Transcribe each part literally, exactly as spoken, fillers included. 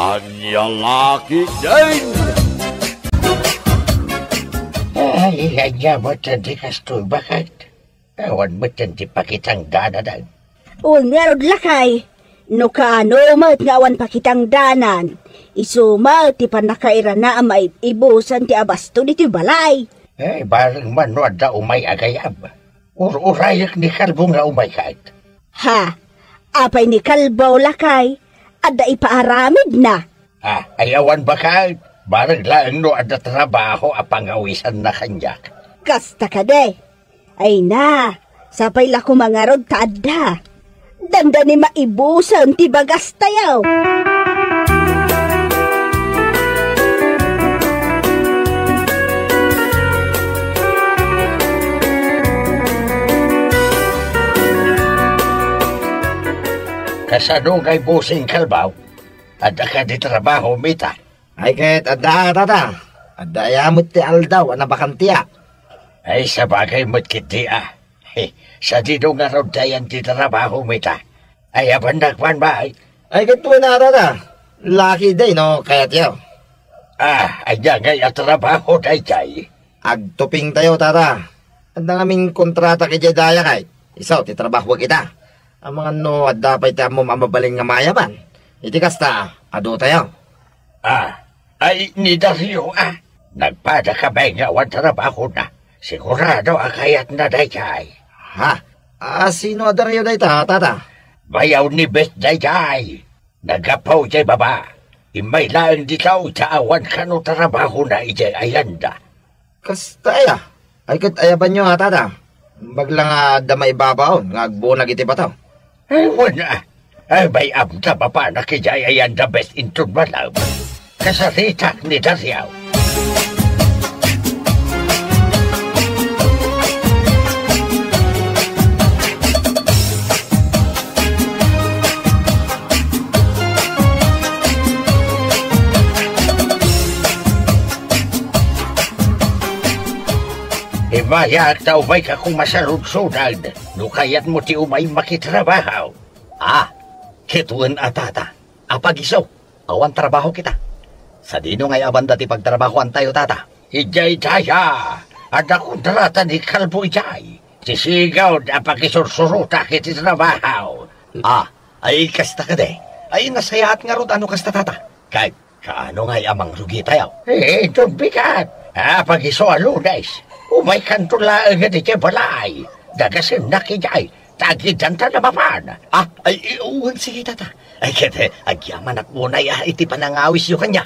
Ania la ketdin? Ay, ania met ti kastoy, baket? Awan met ti pakitangdanan. Wen ngarud, lakay, no kaano met nga awan pakitangdanan, isu met ti pannakairana a maib-ibusen ti abasto ditoy balay. Eh, bareng man no adda umay a gayam. Ur-urayek ni Kalbo nga umay ket. Ha? Apay ni Kalbo, lakay? Adda ipaaramidna? Ah, ay awan baket. Bareng laeng no adda trabaho a pangawisanna kaniak. Kasta kadi. Ay na, sapay la koma ngarud ta adda. Dandani maibusen ti bagastayo. Kasano ngay, Bossing Kalbo? Adda kadi trabahom ita? Ay ket adda, tata. Adda aya met ti aldaw a nabakantiak. Ay, sabagay met ketdi a. He, sadino ngarud ti ayan ti trabahom ita? Ay, awan nagpanbay. Ay, ket wen a, tata. Laki day no kayatyo. Ah, ania ngay a trabaho daydiay? Agtupingtayo, tata. Adda ngamin kontratak idiay dayakay. Isu ti trabahok ita. Amangan no adda pay ti ammom a mabalin nga maayaban. Iti kasta, adotayo. Ah, ay ni Dario, ah. Nagpadakami nga awan trabahona. Sigurado a kayatna daydiay. Ha? A, sino a Dario dayta, tata? Bayaw ni Bes daydiay. Naggapu idiay baba. Immay laeng dita ta awan kano trabahona idiay ayanda. Kasta aya? Ay ket ayabanyo a, tata. Imbag la nga adda maibabaon nga agbunag iti bato. Ay, wen a. Ay, bay-am ta mapanak idiay ayanda, Bes, inton malem. Kasaritak ni Dario. Ibayak ta umayka koma saludsodad no kayatmo ti umay makitrabaho. Ah, ket wen a, tata. Apagiso, awan trabaho kita. Sadino ngay a banda ti pagtrabahoantayo, tata? Idiay daya, adda kontrata ni Kalbo idiay. Ti sigud a pakisursurotak iti trabaho. Ah, ay kasta kadi. Ay, nasayaat ngarud a no kasta, tata. Kay, kaano ngay a mangrugitayo? Eh, inton bigat. Apagiso a Lunes, umaykanto laeng iti balay. Dagasennak idiay. Ta agiddanta a mapan. Ah, ay, i-, wen, sige, tata. Ay, ket, eh, agyamanak unay, ah, iti panangawisyo kaniak.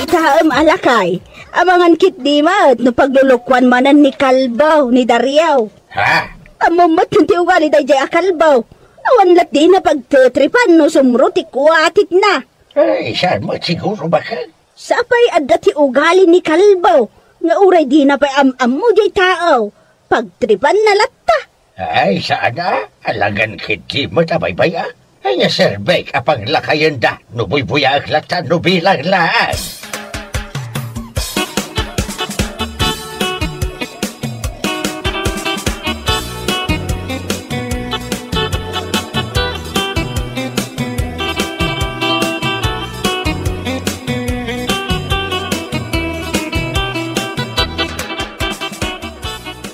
Itaem a lakay, amangan ketdi met no paglulukoan manen ni Kalbo, ni Dario. Ha? Ammom met ti ugali daydiay a Kalbo. Awan lat dina pagtetripan no sumro ti kuatitna. Ay, saan met siguro, baket? Sapay adda ti ugali ni Kalbo nga uray dina pay am-ammo diay tao, pagtripanna latta. Ay, saan a, alagan ketdi met a baybay-a. Ania serbik a panglakayenda no buybuyaek latta no bilang laeng.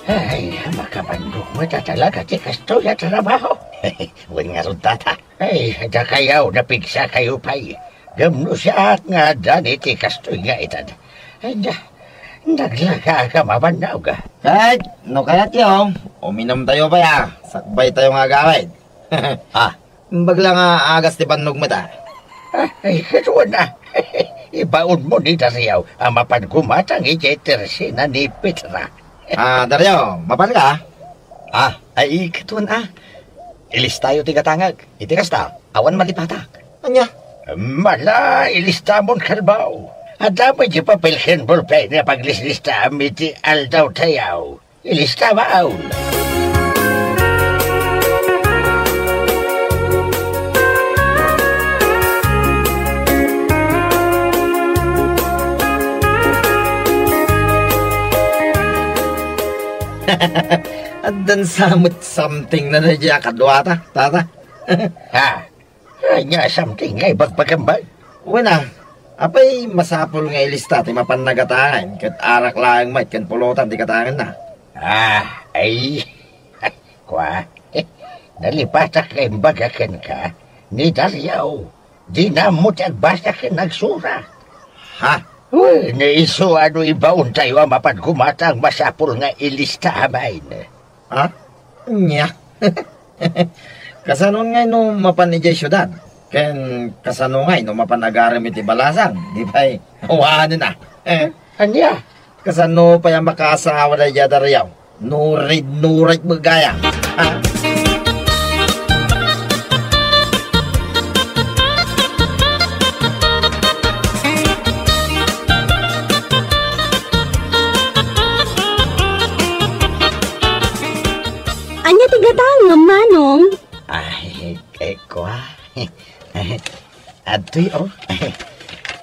Ay, makabandok met a talaga ti kastoy a trabaho. Wen ngarud, tata. Ay, dakayo, napigsakayo pay. Ngem no siak nga addan iti kastoy nga edad. Ay, da, naglagaak a mabannog. Ket, no kayatyo, uminumtayo pay a. Sakbaytayo nga agawid. Ah. Imbag la nga agas ti bannog met a. Ah, ay, ket wen a. Ibaonmo ni Dario a mapan gumatang idiay tersina ni Petra. Ah, Dario, mapanka? Ah, ay, ket wen a. Ilistayo ti gatangek. Iti kasta, awan malipatak. Ania? Mala, ilistamon, Kalbo. Adda met ti papel ken bolpen a paglislistaam iti aldawtayo. Ilistamon. Addan sa met something na daydiay a kaduata, tata. Ha? Ania something nga ibagbagam? Wen a, apay masapul nga ilista ti mapan nagatangen ket arak laeng met ken pulutan ti gatangenna? Ah, ay, kua, nalipatak nga imbaga kenka ni Dario. Dina ammo ti agbasa ken agsurat. Ha? Wen, isu a no ibaontayo a mapan gumatang, masapul nga ilista amin. Ha? Ania? Kasano ngay no mapan idiay siudad? Ken kasano ngay no mapan agarem iti balasang? Di pay awanen a. Eh, ania? Kasano pay a makaasawa daydiay a Dario? Nurid-nurid met gayam. Ha? Ania ti gatangem, Manong? Ay, eh, kua. Adtoy, oh.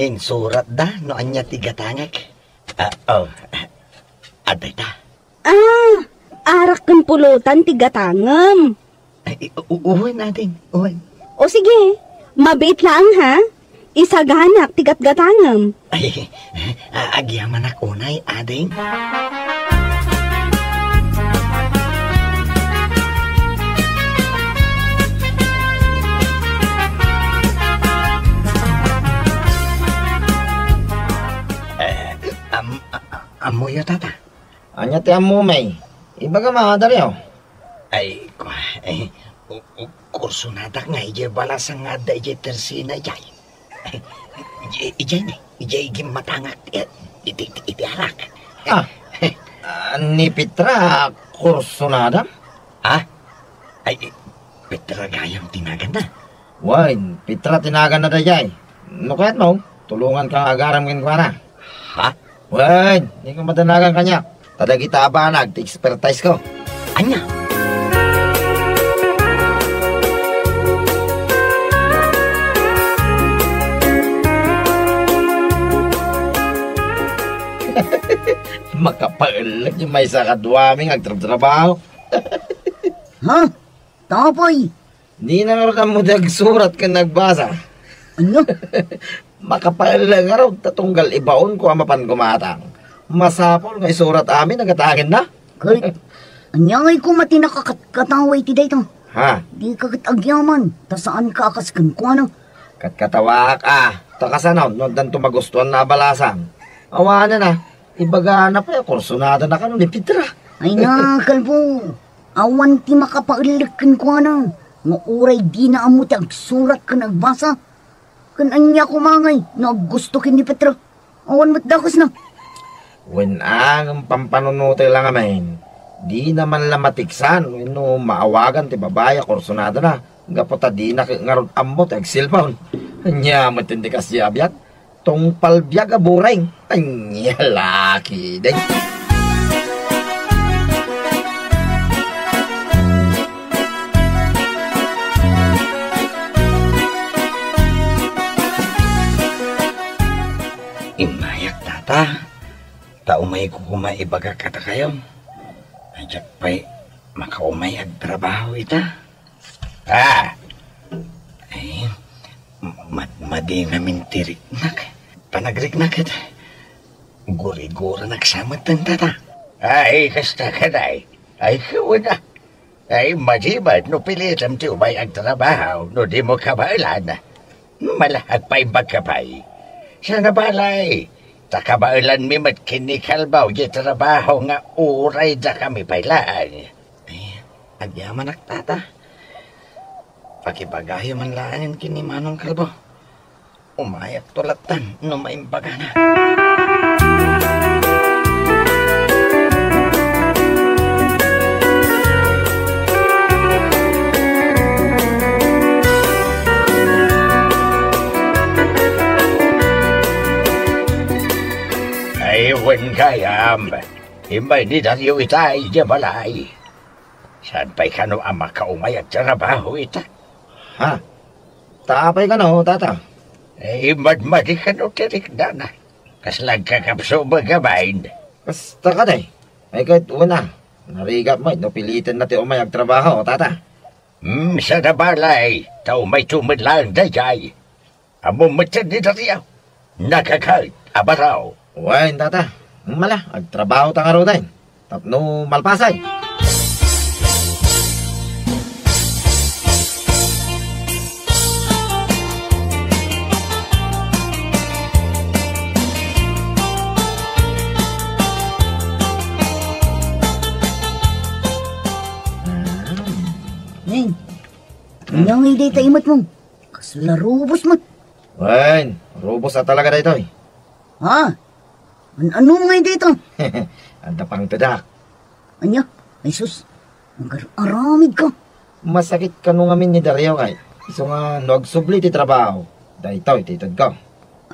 Insuratda no ania ti gatangek. Ah, oh. Adda ita. Ah, arak ken pulutan ti gatangem. Ay, u-, u-, uwan, ading. Uwan. O sige, mabiit laeng, ha? Isaganak ti gatgatangem. Ay, a-, agyamanak unay, ading. Eh, am-, a-, a-, ammoyo, tata? Ania ti ammom? Ibagam a, Dario. Ay, kua, eh, u-, u-, kursonadak nga idiay balasang nga adda idiay tersina idiay. Idiay, idiay ni, idiay gimmatangak, eh, iti, iti, iti arak. Ah, ah, ni Petra, kursonada? Ah? Ay, eh, Petra gayam ti naganna? Wen, Petra ti naganna daydiay. No kayatmo, tulonganka nga agarem kenkuana. Ha? Wen, dika madanagan kaniak. Ta dagita a banag ti expertise ko. Ania? Makapaellek ti maysa kaduami nga agtrabtrabaho. Ha? Tapay. Dina ngarud ammo ti agsurat ken agbasa. Ania? Makapaellek ngarud ta tunggal ibaonko a mapan gumatang. Masapul nga isurat amin a gatangenna. Ket, ania ngay koma ti nakakatkatawa iti dayta? Ha? Dika ket agyaman, ta saanka a kas kenkuana. Katkatawaak a, ta kasano no addanto magustuanna a balasang? Awanen a, ibagana pay a kursonadana kano ni Petra. Ay na, kalbo. Awan ti makapaellek kenkuana nga uray dina ammo ti agsurat ken agbasa. Ken ania koma ngay no aggusto ken ni Petra? Awan met dakesna. Wen a, ngem pampanunoten la ngamin. Dina man la matiksan wenno maawagan ti babai a kursonadana gapu ta dina ket ngarud ammo ti agselpon. Ania met ti kasdiay a biag? Tungpal biag a bureng. Ania la ketdin. Immayak, tata. Ta umayko koma ibaga kadakayo. Ay, diak pay makaumay agtrabaho ita. Ah! Ay, mad-, madi ngamin ti riknak. Panagriknak ket guriguranak sa met, tata. Ay, kasta kadi. Ay, kuwada. Ay, madi met no pilitem ti umay agtrabaho no dimo kabaelan. Mala, agpaimbagka pay. Sana balay, ta kabaelanmi met ken ni Kalbo diay trabaho nga uray dakami pay laeng. Ay, agyamanak, tata. Pakibagayo man laengen ken ni Manong Kalbo. Umayakto lattan no maimbagana. Ay, wen gayam. Immay ni Dario ita idiay balay. Saan pay kano a makaumay a trabaho ita? Ha? Ta apay kano, tata? Eh, madmadi kano ti riknana. Kasla agkakapsubag a bain. Kasta kadi. Ay, ket wen a. Narigat met no pilitenna ti umay agtrabaho, tata. Hmm, saan a balay, ta umayto met laeng daydiay. Ammom metten ni Dario. Nakaket a baro. Wen, tata. Mala, agtrabaho ta ngaruden. Tapno malpasen. Neng, ania ngay dayta imatmo? Kasla rubos met. Wen, rubos a talaga daytoy. Ha? An-ano ngay dayta? Adda pangtedak. Ania? Ay sus, agar-aramidka. Masakit kano ngamin ni Dario kay, isu nga no agsubli ti trabaho, daytoy ti itedko.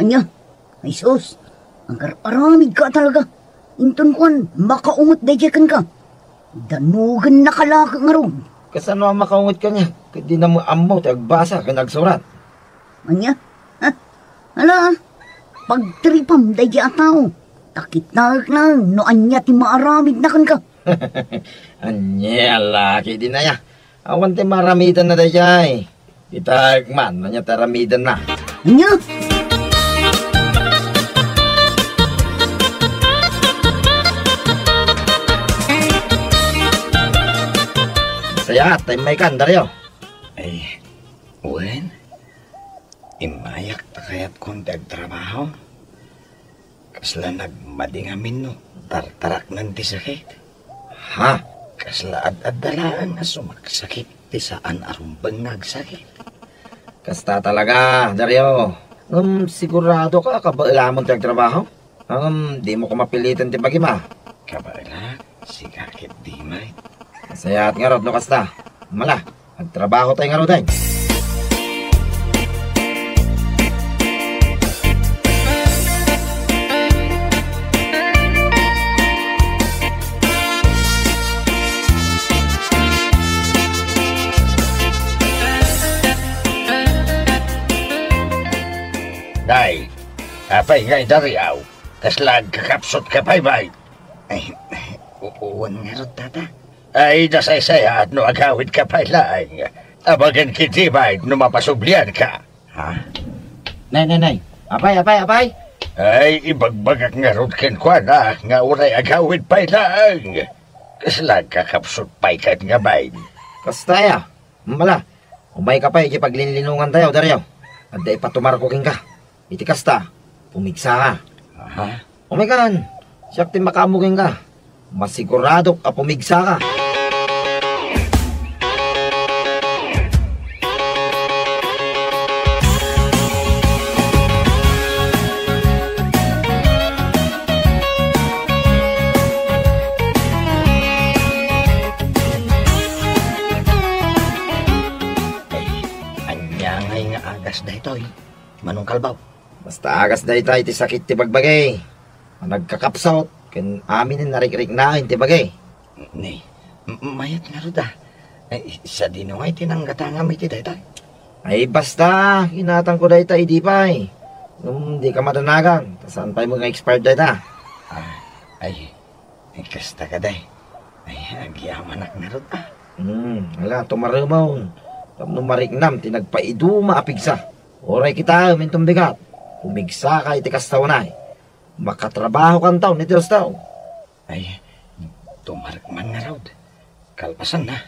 Ania? Ay sus, agar-aramidka talaga. Inton kuan, makaunget daydiay kenka. Danogennaka la ngarud. Kasano a makaunget kaniak? Ket dina met ammo ti agbasa ken agsurat. Ania? Ha? Ala, pagtiripam daydiay a tao. Ta kitaek laeng no ania ti maaramidna kenka. Ania, laki dinaya. Awan ti maaramidenna daydiay. Kitaek man, ania ti aramidenna. Ania? Sayaat ta immaykan, Dario. Ay, wen, immayak ta kayat kon ti agtrabaho. Kasla nagmadi ngamin no tartaraknan ti sakit. Ha? Kasla ad-adda laeng a sumaksakit ti saan a rumbeng nga agsakit. Kasta talaga, Dario. Ngem siguradoka a kabaelamon ti agtrabaho? Ngem dimo ko mapiliten ti bagim a? Kabaelak, sika ket di met. Sayaat ngarud no kasta. Mala, agtrabaho tay ngaruden. Nay, apay ngay Dario? Kasla agkakapsutka pay, bay? Ay, u-, uwan ngarud, tata. Ay, nasaysayaat no agawidka pay laeng. Abagen ketdi, bay, no mapasublianka. Ha? Nay, nay, nay. Apay, apay, apay? Ay, ibagbagak ngarud kenkuana nga uray agawid pay laeng. Kasla agkakapsut pay ket nga, bay? Kasta aya. Mala, umayka pay iti paglinlinongantayo, Dario. Adda ipatumarko kenka. Iti kasta, pumigsaka. Aha. Umaykan, siak ti makaammo kenka. Masiguradok a pumigsaka. Ay, ania ngay nga agas daytoy, Manong Kalbaw? Basta agas dayta iti sakit ti bagbagi. Nagkakapsut ken amin a narikriknaen ti bagi. Ni, m-, mayat ngarud a. Ay, sadino ngay ti nanggatangam iti dayta? Ay, basta, kinatangko dayta idi pay. Ngem dika madanagan, ta saan pay met nga expired dayta. Ah, ay, Ay, kasta kadi. Ay, agyamanak ngarud a. Hmm, ala, tumaremon. Tapno mariknam ti nagpaiduma a pigsa. Uray kitaem inton bigat, pumigsaka iti kasta unay. Makatrabahokanto iti husto. Ay, tumarek man ngarud. Kalpasanna,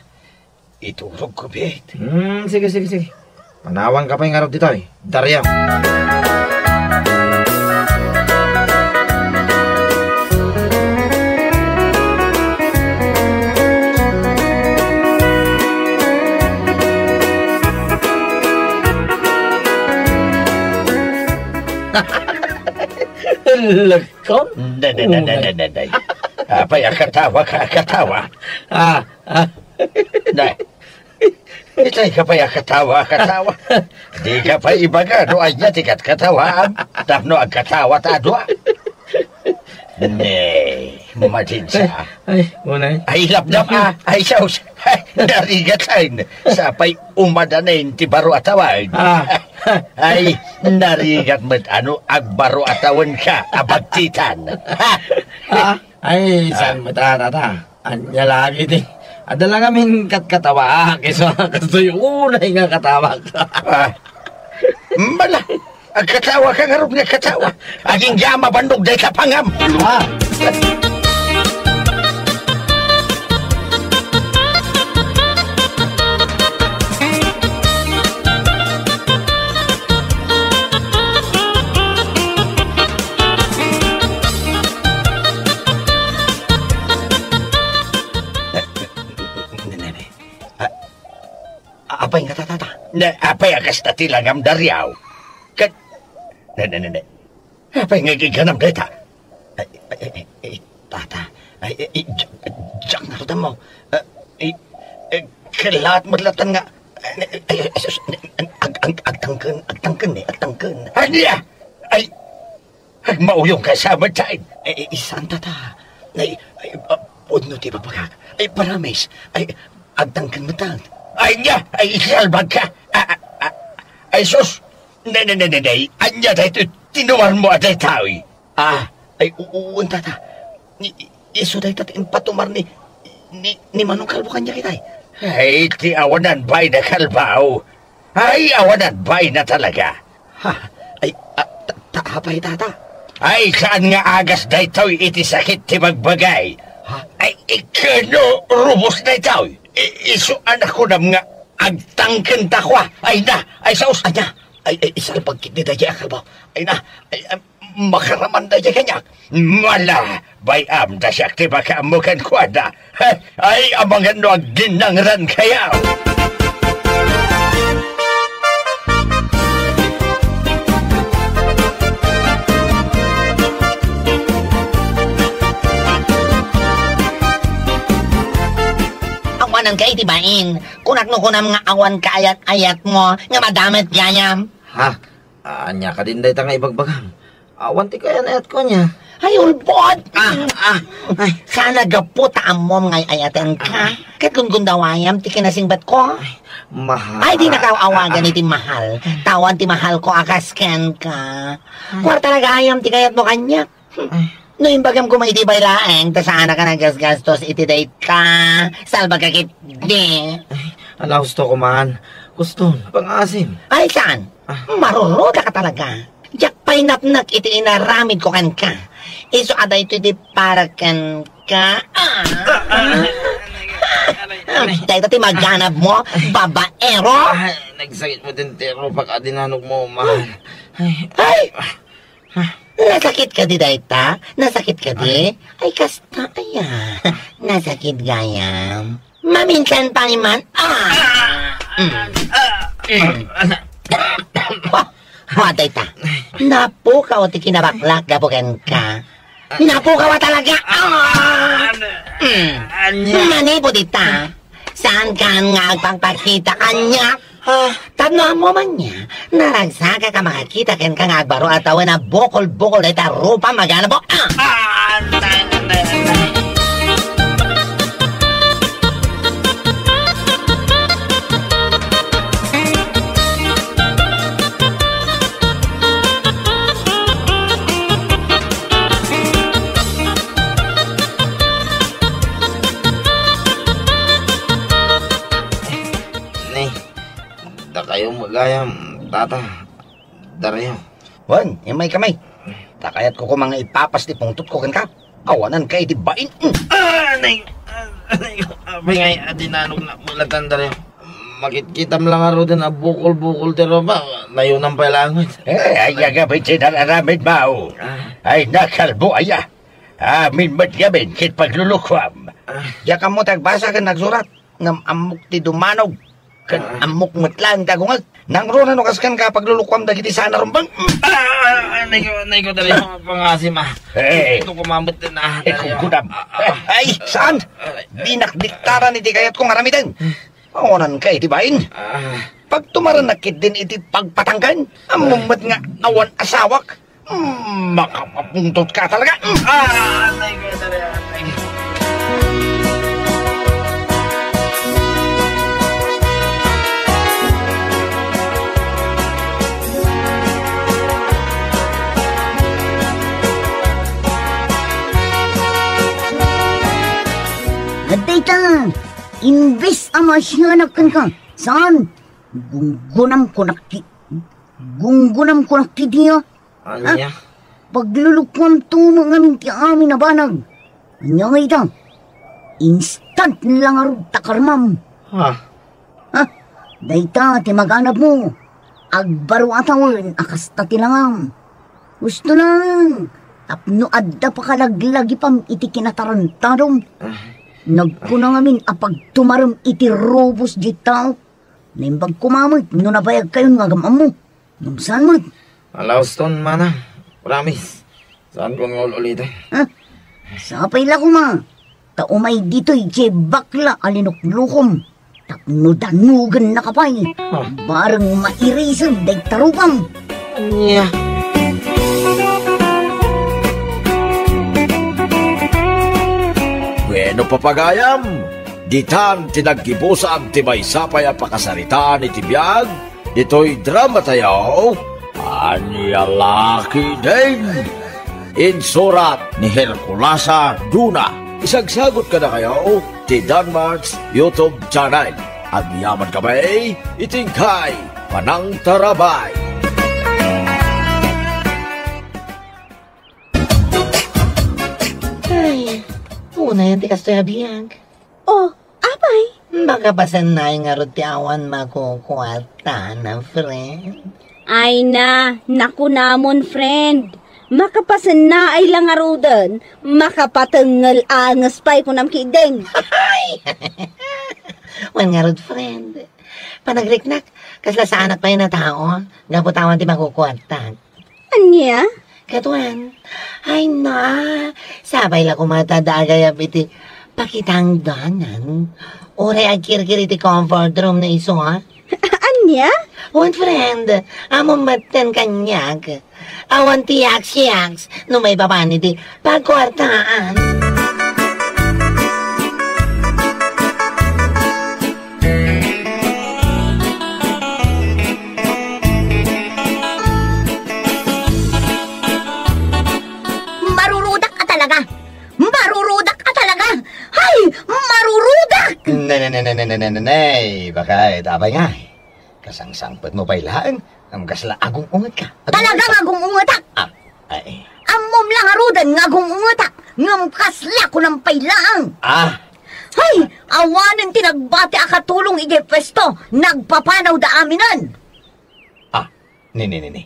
iturogko biit. Hmm, sige, sige, sige. Panawanka pay ngarud ditoy, Dario. Lekon? Day, day, day, day, day, day. Apay a katawa ka, katawa? Ah, ah. Day. Itay ka pay a katawa, katawa. Di ka pay ibaga no ania ti katkatawaam tapno agkatawa ta a dua. Ne, madinsa. Ay, unay. Ay, lapdap, ah. Ay, sus. Ay, narigat, ay. Sapay umadanen ti baro a tawen. Ah. Ay, narigat met a no agbaro a tawenka a bagtitan. Ha? Ah, ay, saan met a, tata? Ania lagi ti, adda la ngamin katkatawaak, isu a kastoy unay nga katawak. Ah. Bala, agkatawa ka ngarud nga katawa. Agingga a mabannog dayta pangam. Ah. Ne, ne, ne. A-, a-, apay nga, tata, tata? Ne, apay a kasta ti langam, Dario? Ket, ne, ne, ne, ne. Apay nga iganam dayta? Ay, ay, ay, ay, tata. Ay, ay, ay, diak, diak ngarud ammo. Ah, ay, ay, kellaat met latta nga, ay, ay, ay, sus, ag-, ag-, agtangken, agtangken, eh, agtangken. Ania? Ay, agmauyongka sa met, ay. Ay, ay, saan, tata? Ay, ay, ah, pudno ti ibagbaga. Ay, promise. Ay, agtangken met. Ay, ania? Ay, isalbagka. Ah, ah, ah. Ay, sus. Ne, ne, ne, ne, ne. Ania daytoy tinumarmo a daytoy? Ah, ay, u-, uu, tata. Ni, isu dayta ti impatumar ni, ni, ni Manong Kalbo kaniak itay. Ay, ti awanan bain a kalbaw. Ay, awanan bain a talaga. Ha? Ay, ah, ta, ta, apay, tata? Ay, saan nga agas daytoy iti sakit ti bagbagay? Ha? Ay, ikano rubos daytoy? I-, isu a nakunam nga agtangken ta kua. Ay na, ay saos. Ania? Ay, ay, isalbag ketdi daydiay a kalbaw. Ay na, ay, ay, makaraman daydiay kaniak. Mala, bay-am ta siak ti makaammo kenkuana. Ay, amangan no agdinnangrankayo. Awananka iti bain. Kunak no kunam nga awan kaayat-ayatmo nga madamit gayam. Ha? Ania kadin dayta nga ibagbagam? Awan ti kayan-ayatko ania. Ay, ulbod! Ah, ah, ay. Sana gapu ta ammom nga ay-ayatenka. Ah. Ket gundawayam ti kinasingbatko. Ay, mahal. Ay, dinaka awagan iti mahal. Ta awan ti mahalko a kas kenka. Ay. Kuarta la gayam ti kayatmo kaniak. Ay. No imbagam koma iti bay laeng, ta saanaka naggasgastos iti dayta. Salbagka ketdi. Ay, ala, husto ko man. Kuston, pangaasim. Ay, saan? Ah. Marurudaka talaga. Diak pay napnek iti inaramidko kenka. Isu a daytoy ti para kenka. Ah. Ah, dayta ti maganabmo, babaero. Ah, nagsakit met ti rupak a dinanogmo, mahal. Ay. Ay! Nasakit kadi dayta? Nasakit kadi? Ay. Ay, kasta, aya. Nasakit gayam. Maminsan pa man. Ah! Mm. Mm. Oh, oh, dayta. Napukaw ti kinabaklak gapu kenka. Napukaw talaga. Ah! Mm. Ania? Manipud ita. Saankan nga agpakpakita kaniak? Ah. Tapno ammo man nia, naragsakak a makakita kenka nga agbaro a tawen a bukol-bukol dayta rupa maganabmo. Ah! Ah, antay, antay, antay. Nay, dakayo met gayam, tata, Dario. Wen, immay kami. Ta kayatko koma nga ipapas ti pungtotko kenka. Awananka iti bain. Ah, nay, ah, nay, apay nga adinanognak met latta, Dario? Makitkitam la ngaruden a bukol-bukol ti rupa, nayonam pay laeng met. Eh, aya gamin ti nararamidmo? Ah. Ay, nakalbo aya. Amin met gamin ket paglulukuam. Ah. Diak ammo ti agbasa ken agsurat. Ngem ammok ti dumanog, ket Ah. ammok met laeng ti agungag. Nangruna no kas kenka paglulukuam dagiti saan a rumbeng. Ah, ah, ah, nay ko, nay ko, dali, pangaasim, ah. Eh. Ito ko mamet na, eh, dali, ah. Kugkudam. Ah, ah. Eh, ay, saan? Ah, ah. Dinakdiktaran iti kayatko nga aramiden. Awananka iti bain. Ah. Pagtumarannak ketdin iti pagpatangken. Ammom met nga awan asawak. Mm, makapapungtot ka talaga. Mm. Ah, aray ko, aray, aray. Dayta, imbes a maasianak kenka, saan? Gunggunam kunak ti, gunggunam kunak ti dia. Ania? Paglulukuamto met ngamin ti amin a banag. Ania nga ita? Instant la ngarud ta karmam. Ha? Ha? Dayta ti maganabmo. Agbaro a tawen a kasta ti langam. Husto lang, tapno adda pakalaglagipam iti kinatarantadom. Ah. Nagkuna ngamin a pagtumarem iti rubos diay tao. Naimbag koma met no nabayagkayon nga agam-ammo. Ngem saan met? Ala, huston, manang. Promise. Saanko nga ul-uliten. Ha? Sapay la koma. Ta umay ditoy diay bakla a linuklukom. Tapno danogennaka pay. Ah. Bareng mairisen dayta rupam. Ania? Bueno, papagayam, ditan ti naggibusan ti maysa pay a pakasaritaan iti biag ditoy dramatayo, Ania La Ketdin? Insurat ni Herculasa Duna. Isagsagut kadakayo ti Danmars YouTube channel. Agyaman kami iti inkay panangtarabay. Ay, unay ti kastoy a biag. Oh, apay? Makapasennaay ngarud ti awan makukuartana, friend. Ay na, nakunamon, friend. Makapasennaay la ngaruden, makapatengngel anges pay kunam ketdin. Wen ngarud, friend. Panagriknak, kasla saanak pay a tao, gapu ta awan ti makukuartak. Ania? Kaduan, ay na, sapay la koma ta adda agayab iti pakitangdanan. Uray agkirkir iti comfort room na isu, ha? Ania? Wen, friend, ammom metten kaniak. Awan ti yaks-yaks no maipapan iti pagkuartaan. Marurudak a talaga! Marurudak a talaga! Hay! Marurudak! Ne, ne, ne, ne, ne, ne, ne, ne, ne, bakit? Apay nga? Kasangsangpetmo pay laeng, ngem kasla agung-ungetka. Talagang agung-ungetak! Ah, ay. Ammom la ngaruden nga agung-ungetak, ngem kasla kunam pay laeng. Ah. Hay, awanen ti nagbati a katulong idiay puesto, nagpapanawda aminen. Ah, ni, ni, ni, ni.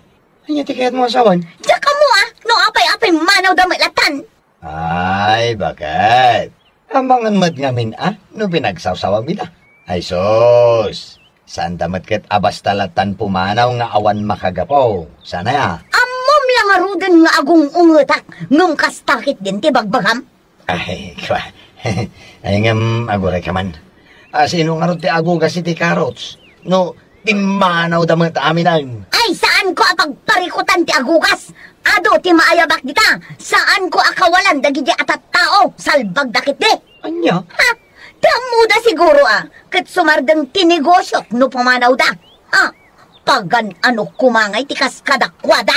Ania ti kayatmo a sawen? Diak ammo, ah, no apay-apay manawda met lattan. Ay, bakit? Amangan met ngamin a no pinagsawsawam ida. Ay sus, saanda met ket a basta lattan pumanaw nga awan makagapu. Saan aya? Ammom la ngaruden nga agung-ungetak, ngem kasta ketdin ti bagbagam? Ay, kua. Ay, ngem agurayka man. A, sino ngarud ti agugas iti carrots? No pimmanawda met aminen. Ay, saanko a pagparikutan ti agugas. Adu ti maayabak dita. Saanko a kawalan dagiti a tattao. Salbagda ketdi. Ania? Ha? Ti ammoda siguro a ket sumardeng ti negosiok no pumanawda. Ha? Pagan-anok koma ngay ti kas kadakuada.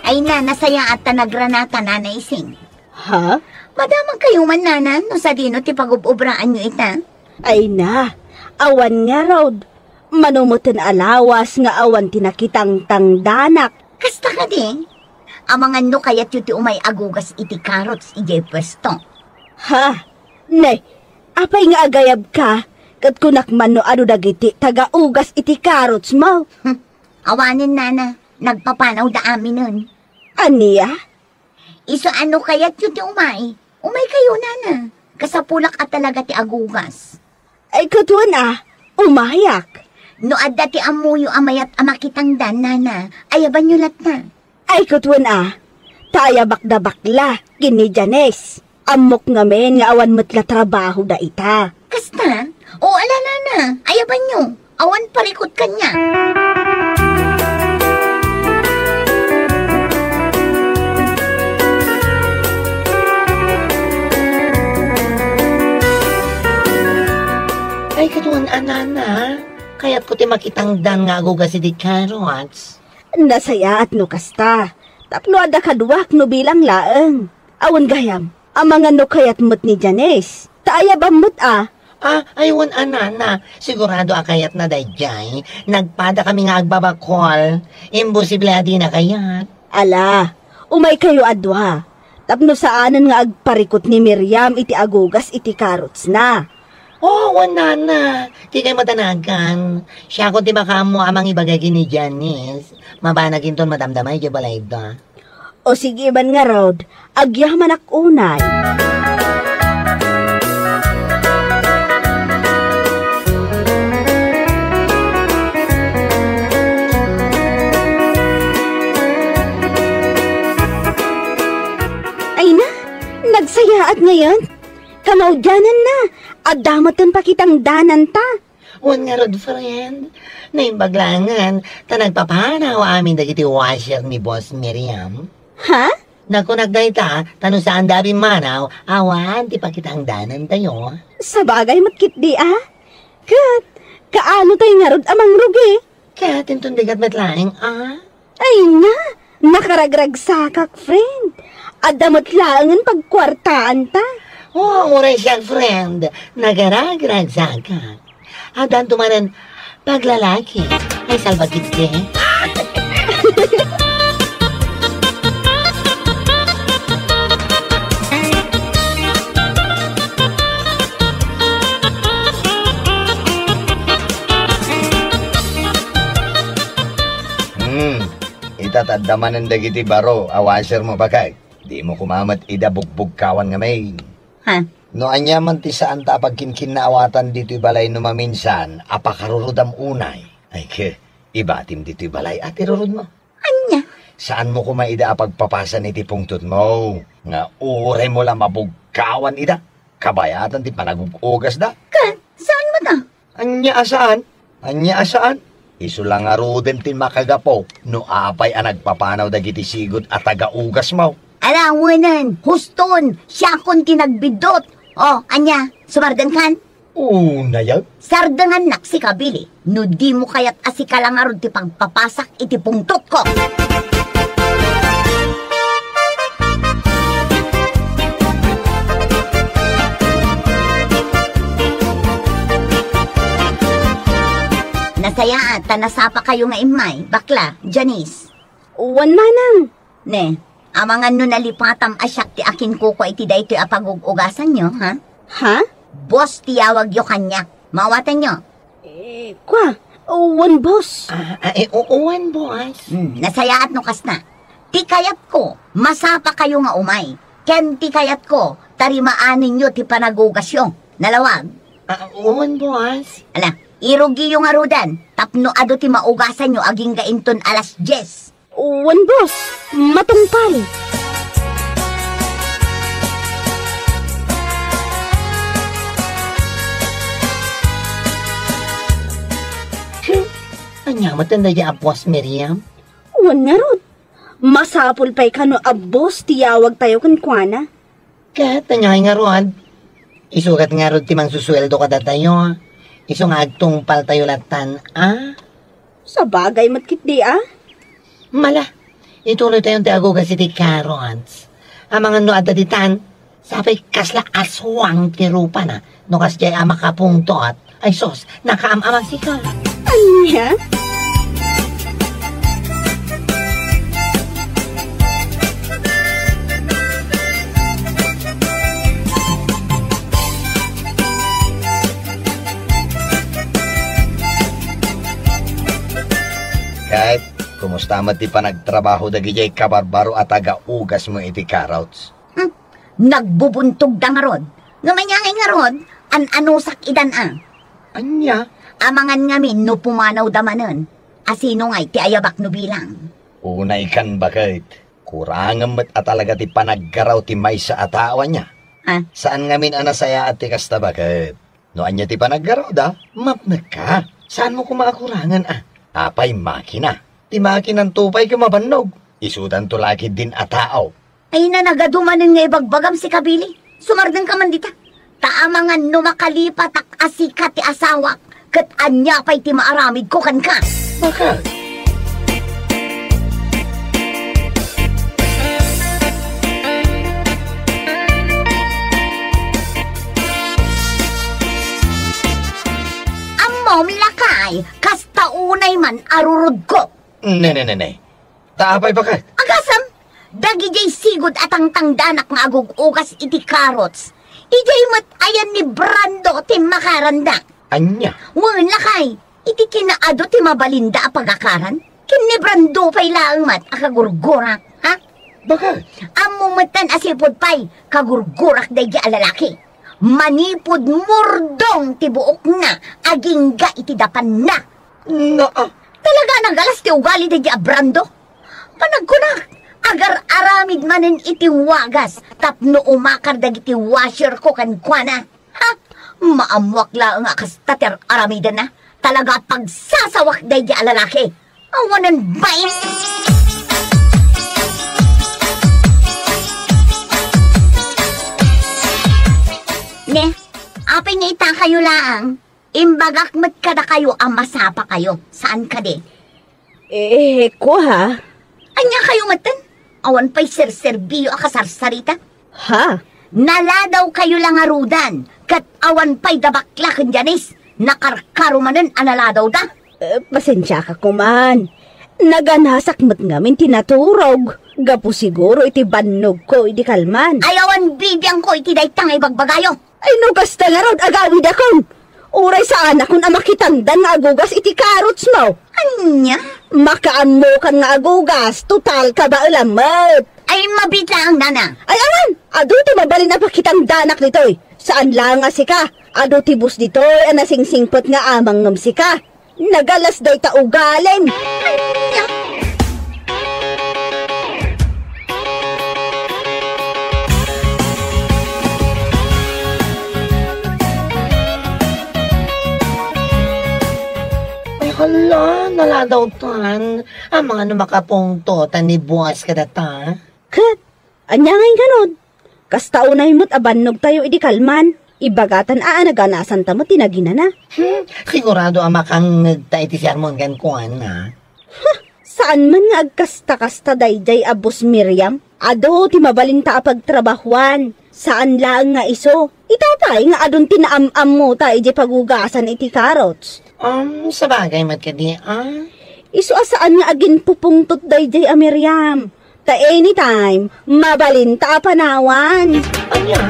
Ay, nana, sayaat ta nagranata, Nana Ising. Ha? Madamagkayo man, nana, no sadino ti pagub-obraanyo ita? Ay na, awan ngarud. Mano metten a lawas nga awan ti nakitangtangdanak. Kasta kadi? Amangan no kayatyo ti umay agugas iti carrots idiay puesto. Ha? Ne, apay nga agayabka? Ket kunak man no adu dagiti tagaugas iti carrotsmo. Hmm. Awanen, nana, nagpapanawda aminen. Ania? Isu a no kayatyo ti umay, umaykayo, nana. Kasapulak a talaga ti agugas. Ay, kutwen a, umayak. No adda ti ammoyo a mayat a makitangdan, nana, ayabanyo latta. Ay, kutwen a, ta ayabakda bakla ken ni Janice. Ammok ngamin nga awan met la trabahoda ita. Kasta? O, ala, nana, ayabanyo. Awan parikut kaniak. Ay, kutwen a, nana, kayatko ti makitangdan nga agugas iti carrots. Nasayaat no kasta. Tapno adda kaduak no bilang laeng. Awan gayam, amangan no kayat met ni Janice. Ta ayabam met a. Ah, ay, wen a, nana. Sigurado a kayatna daydiay. Nagpada kami nga agbabakol. Imposible a dina kayat. Ala, umaykayo a dua. Tapno saanen nga agparikut ni Miriam iti agugas iti carrotsna. Oh, wen, nana. Dikay madanagan. Siakon ti makaammo a mangibagay ken ni Janice. Mabanag inton madamdama idiay balayda. O sige man ngarud, agyamanak unay. Ay na, nagsayaat ngayon. Kamaudianan na, adda met ti pakitangdananta. Wen ngarud, friend, naimbag laengen, ta nagpapanaw amin dagiti washer ni Boss Miriam. Ha? Nakunak dayta, ta no saanda a pimmanaw, awan ti pakitangdanantayo. Sabagay met ketdi a. Ket, kaano tay ngarud a mangrugi? Ket inton dikat met laeng a. Ay na, nakaragragsakak, friend. Adda met laengen pagkuartaanta. Oh, uray siak, friend. Nakaragragsakak. Addanto manen paglalaki. Ay, salbagitde. Hmm, ita, ta adda manen dagiti baro a washer mo, baket. Dimo koma met ida bugbugkawan ngamin. Ha? No ania man ti saanta a pagkinkinnaawatan ditoy balay no maminsan a pakarurodam unay. Ay, ke, ibatim ditoy balay a ti rurod mo. Ania? Saanmo koma ida a pagpapasan iti pungtotmo, nga uray mo la mabugkawan ida, kabayatan ti panagug-ugasda. Ket, saan met a? Ania a saan? Ania a saan? Isu la ngaruden ti makagapu no apay a nagpapanaw dagiti sigud a taga-ugasmo. Ala, wenen, huston, siakon ti nagbiddut. O, ania, sumardengkan? Unay a? Sardengannak sika, Billy, no dimo kayat a sika la ngarud ti pagpapasak iti pungtotko. Nasayaat ta nasapakayo nga immay, bakla, Janice. Wen, manang. Ne, amangan no nalipatam a siak ti akinkukua iti daytoy a pagug-ugasanyo, ha? Ha? Boss ti yawagyo kaniak. Maawatanyo? Eh, kua, wen, boss. Ah, ah, eh, oo, wen, boss. Hmm, nasayaat no kasta. Ti kayatko, masapakayo nga umay. Ken ti kayatko, tarimaanenyo ti panagugasyo. Nalawag? Ah, wen, boss. Ala, irugiyo ngaruden, tapno adu ti maugasanyo agingga inton alas dies. Wen, boss. Matungpal. Hmm, ania met daydiay a boss, Miriam? Wen ngarud. Masapul pay kano a boss ti yawagtayo kenkuana. Ket ania ngarud? Isugat ngarud ti mangsusueldo kadatayo. Isu nga agtungpaltayo lattan, a? Sabagay met ketdi, a? Mala, ituloytayon ti agugas iti carrots. Amangan no adda ditan, sapay kasla aswang ti rupana, no kasdiay a makapungtot. Ay sus, nakaam-amasika. Ania? Ket, kumusta met ti panagtrabaho dagidiay kabarbaro a taga-ugasmo iti carrots? Hmm, nagbubuntogda ngarud. Ngem ania ngay ngarud, an-anusak idan a. Ania? Amangan ngamin no pumanawda manen. Asino ngay ti ayabak no bilang? Unay kan baket. Kurangem met a talaga ti panaggaraw ti maysa a tao, ania? Ha? Saan ngamin a nasayaat ti kasta baket. No ania ti panaggarawda, mapnekka. Saanmo koma a kurangen a? Apay makina? Ti makinanto pay ket mabannog. Isudanto la ketdin a tao. Ay, nanagadu manen nga ibagbagam, sika Billy. Sumardengka man dita. Ta amangan no makalipatak a sika ti asawak, ket ania pay ti maaramidko kenka? Baket? arurodko. Ne, ne, ne, ne. Ta apay baket? Agasem, dagidiay sigud a tangtangdanak nga agug-ugas iti carrots, idiay met ayan ni Brando ti makaranda. Ania? Wen, lakay, iti kinaadu ti mabalinda a pagakaran, ken ni Brando pay laeng met a kagurgurak, ha? Baket? Ammo metten a sipud pay, kagurgurak daydi a lalaki. Manipud murdong ti buokna agingga iti dapanna. Naa. Talaga a nagalas ti ugali daydi a Brando. Panagkunak, agar-aramid manen iti wagas tapno umakar dagiti washer ko kenkuana. Ha? Maammoak laeng a kasta ti ar-aramidenna. Talaga a pagsasawak daydi a lalaki. Awanen bain. Ne, apay nga itakayo laeng? Imbagak met kadakayo a masapakayo. Saan kadi? Eh, kua. Ania kayo metten? Awan pay serserbiyo a kasarsarita? Ha? Naladawkayo la ngaruden, ket awan pay da bakla ken Janice. Nakarkaro manen a naladawda. Eh, pasensiaka koman. Naganasak met ngamin ti naturog. Gapu siguro iti bannogko idi kalman. Ay, awan bibiangko iti dayta nga ibagbagayo. Ay, no kasta ngarud, agawidakon. Uray saanakon a makitangdan nga agugas iti carrots mo. Ania? Makaammokan nga agugas, total kabaelam met. Ay, mabiit laeng, nana. Ay, awan! Adu ti mabalin a pakitangdanak ditoy. Saan laeng a sika. Adu ti bus ditoy a nasingsingpet nga amang ngem sika. Nagalas dayta ugalim. Ania? Ay, hala, naladawtan. Amangan no makapungtotan ni Boss kadata. Ket, ania ngay ngarud? Kasta unay met a bannogtayo idi kalman. Ibagatan a naganasanta met ti naginana. Hmm, sigurado a makangngegta iti sermon kenkuana. Huh, saan man nga agkasta-kasta daydiay a Boss Miriam? Adu ti mabalinta a pagtrabahuan. Saan laeng nga isu. Ita pay nga adun ti naam-ammota idiay pagugasan iti carrots. Um, sabagay met kadi, ah? Isu a saan nga aginpupungtot daydiay a Miriam. Ta anytime, mabalinta a panawan. Ania?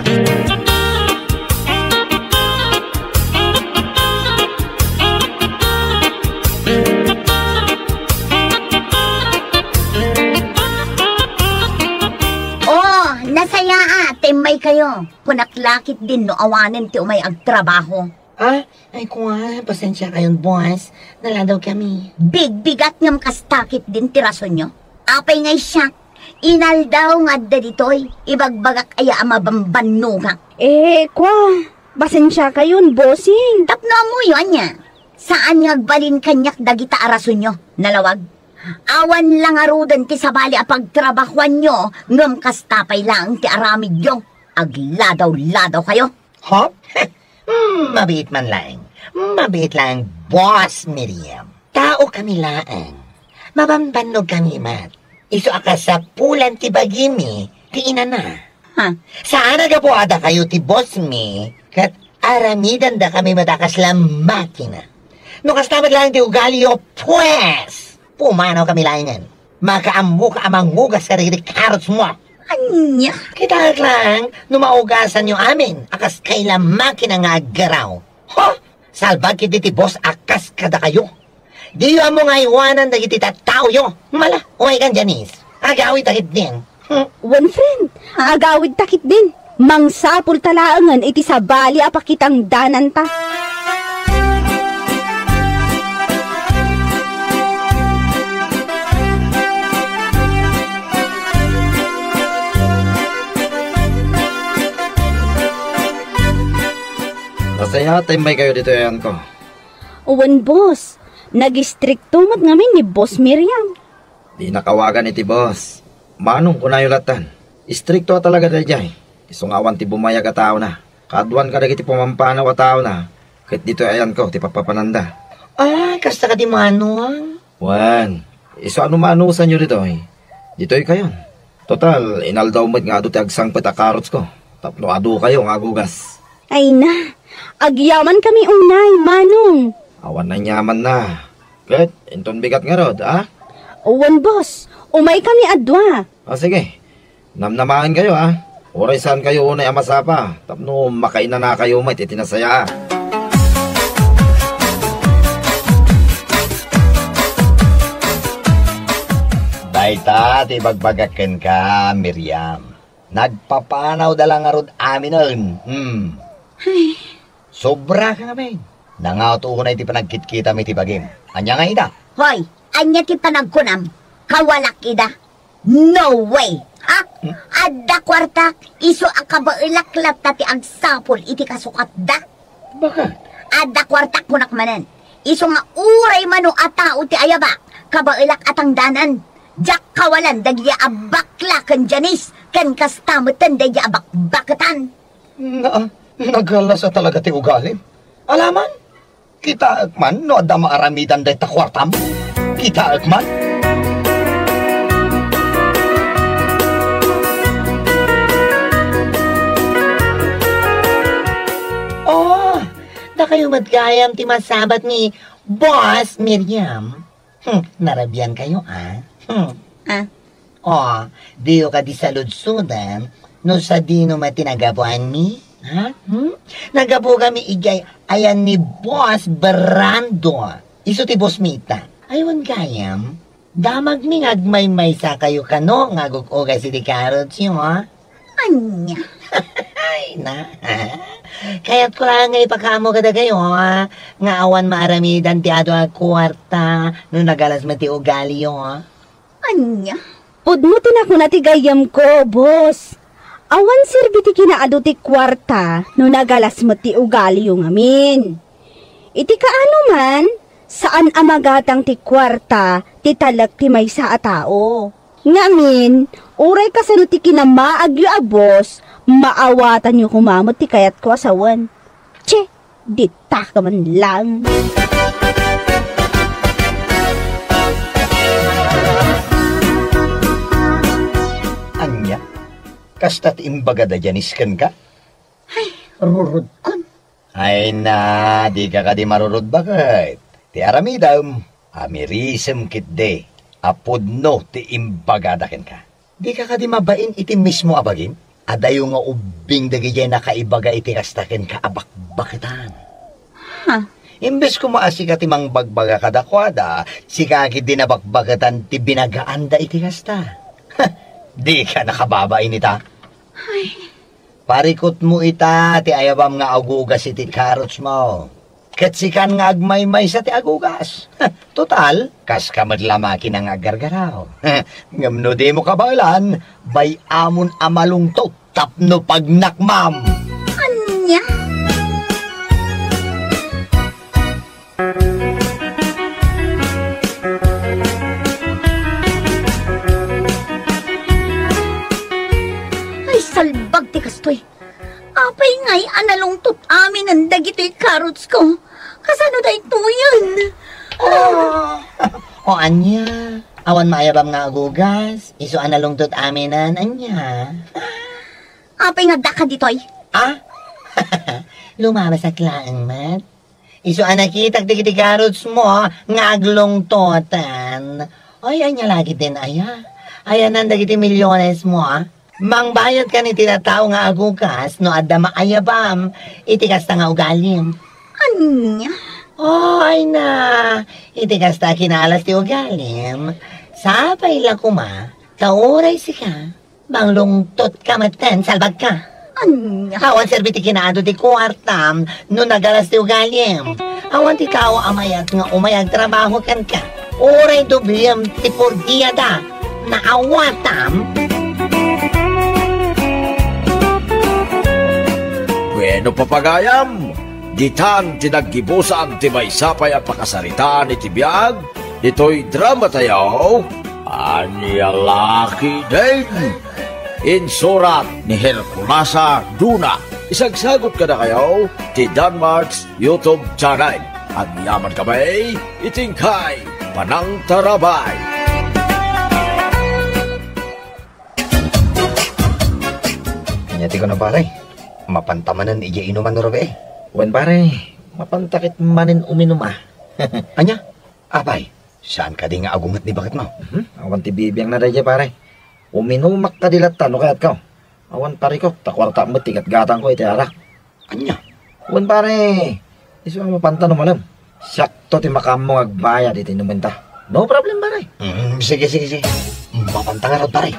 Oh, nasayaat, immay kayo. Kunak la ketdin no awanen ti umay agtrabaho. Ah, ay kua, pasensiakayon, boss. Naladawkami. Bigbigat ngem kasta ketdin ti rasonyo. Apay ngay siak? Inaldaw nga adda ditoy, ibagbagak aya a mabambannogak. Eh, kua, pasensiakayon, bossing. Tapno ammoyo, ania? Saan nga agbalin kaniak dagita a rasonyo, nalawag? Awan la ngaruden ti sabali a pagtrabahuanyo, ngem kasta pay laeng ti aramidyo. Agladaw-ladaw kayo. Hop? Hmm, mabiit man laeng. Mabiit laeng, Boss Miriam. Taokami laeng. Mabambannogkami met. Isu a kasapulan ti bagimi ti inana. Ha? Saan a gapu a dakayo ti bossmi ket aramidendakami met a kasla makina. No kasta met laeng ti ugaliyo, pues, pumanawkami laengen. Makaammoka a mangugas kadagiti carrotsmo. Ania? Kitaek laeng no maugasanyo amin a kas kayla makina nga aggaraw. Ho! Salbag ketdi ti boss a kas kadakayo. Diyo ammo nga aywanan dagiti tattaoyo. Mala, umaykan, Janice. Agawidta ketdin. Hmm. Wen, friend, agawidta ketdin. Mangsapulta laengen iti sabali a pakitangdananta. Nasayaat ta immay kayo ditoy ayanko. Wen, boss. Nagistrikto met ngamin ni Boss Miriam. Dinak awagan iti boss. Manong kunayo lattan. Istrikto a talaga daydiay. Isu nga awan ti bumayag a taona. Kaaduan kadagiti pumampanaw a taona. Ket ditoy ayanko ti papapananda. Ah, kasta kadi, Manong? Wen, isu a no maanosanyo ditoy. Ditoy kayon. Total, inaldaw met nga adu ti agsangpet a carrots ko. Tapno adu kayo nga agugas. Ay na, agyaman kami unay, Manong. Awan aniamanna. Ket inton bigat ngarud, a? Wen, boss. Umaykami a dua. A, sige. Namnamaenkayo, a. Uray saankayo unay a masapa tapno makainanakayo met iti nasayaat. Dayta ti ibagbagak kenka, Miriam. Nagpapanawda la ngarud aminen. Hmm. Ay. Sobra ka ngamin. Nangato unay ti panagkitkitam iti bagim. Ania nga ida? Hoy, ania ti panagkunam? Kawalak ida? No way! Ha? Hmm? Adda kuartak, isu a kabaelak latta ti agsapul iti kasukatda. Bakit? Adda kuartak kunak manen. Isu nga uray mano a tao ti ayabak, kabaelak a tangdanan. Diak kawalan dagiti a bakla ken Janice, ken kasta metten dagiti a bakbaketan. Na, nagalasa talaga ti ugalim. Alaman, kitaek man no adda maaramidan dayta kuartam. Kitaek man. Oh, dakayo met gayam ti masabat ni Boss Miriam. Hmm, narabian kayo, ah. Hmm. Ah. Oh, diyo kadi saludsodan no sadino met ti nagapuanmi? Ha? Hmm? Nagapukami idiay ayan ni Boss Brando. Isu ti boss mi ita. Ay, wen gayam. Damagmi nga agmaymaysa kayo kano nga agug-ugas iti karotsyo, ha? Ania? Ay, na. Kayatko laeng nga ipakaammo kadakayo, ha? Nga awan maaramidan ti adu a kuarta no nagalas met ti ugaliyo, ha? Ania? Pudno ti nakuna ti gayyemko, boss. Awan serbi ti kinaadu ti kuarta no nagalas met ti ugaliyo ngamin. Iti kaano man, saan a magatang ti kuarta ti talek ti maysa a tao. Ngamin, uray kasano ti kinamaagyo a boss, maawatanyo koma met ti kayatko a sawen. Che, dita ka man lang. Ania? Kasta ti imbagada Janice kenka? Ay, rurudkon. Ay na, dika kadi marurud baket. Ti aramidem, amirisem ketdi a pudno ti imbagada kenka. Dika kadi mabain iti mismo a bagim? Adayo nga ubbing dagidiay nakaibaga iti kasta kenka a bakbaketan. Ha? Imbes koma a sika ti mangbagbaga kadakuada, sika ketdi nabakbaketan ti binagaanda iti kasta. Dika nakababain ita. Ay. Parikutmo ita ti ayabam nga agugas iti karotsmo. Ket sikan nga agmaymaysa ti agugas. Total, kaska met la makina nga aggargaraw. Ngem no dimo kabaelan, bay-amon a malungtot tapno pagnakmam. Ania? Ay, salbag ti kastoy. Apay ngay a nalungtot aminen dagitoy karotsko? Kasano daytoyen? Oh. O ania? Awan maayabam nga agugas? Isu a nalungtot aminen, ania? Apay nga addaka ditoy? Ah? Lumabasak laeng met. Isu a nakitak dagiti garods mo nga aglungtotan. Ay, ania lagi din aya? Ayanan dagiti milyones mo, ah? Mangbayad kan iti tattao nga agugas no adda maayabam iti kasta nga ugalim. Ania? Oh, ay na. Iti kasta kinaalas ti ugalim. Sapay la koma, ta uray sika. Manglungtot ka metten, salbag ka. Ania? Awan serbi ti kinaadu ti kuartam no nagalas ti ugalim. Awan ti tao a mayat nga umay agtrabaho kenka. Uray doblem ti pordiada. Naawatam? Bueno, papagayam, ditan ti naggibusan ti maysa pay a pakasaritaan iti biag ditoy drama tayo. Ania laki din? Insurat ni Herculasa Duna. Isagsagot kadakayo ti Danmart's YouTube channel. Agyaman kami iti inkay panangtarabay. Ania ti kuna, pare? Mapanta manen idiay inuman no rabii? Wen, pare, mapanta ket manen uminum, a. Ania? Apay, saan kadi nga agunget ni baketmo? Mhm, awan ti bibiangna daydiay, pare. Uminumak kadi latta no kayatko. Awan parikut, ta kuarta met ti gatgatangko iti arak. Ania? Wen, pare, isu a mapanta no malem. Siakto ti makaammo nga agbayad iti inumenta. No problem, pare. Mm, sige, sige, sige. Mapanta ngarud, pare.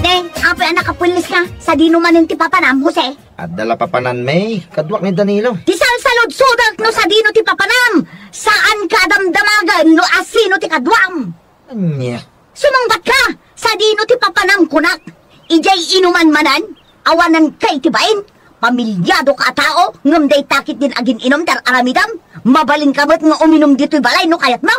Ne, apay a nakapulis ka? Sadino manen ti papanam, Jose? Adda la papananmi, kaduak ni Danilo. Ti salsaludsodak no sadino ti papanam, saanka a damdamagen no asino ti kaduam. Ania? Sumungbatka, sadino ti papanam kunak? Idiay inuman manen, awanan kay ti bain. Pamiliadoka a tao, ngem dayta ketdin agin-inum ti ar-aramidem. Mabalinka met nga uminum ditoy balay no kayatmo.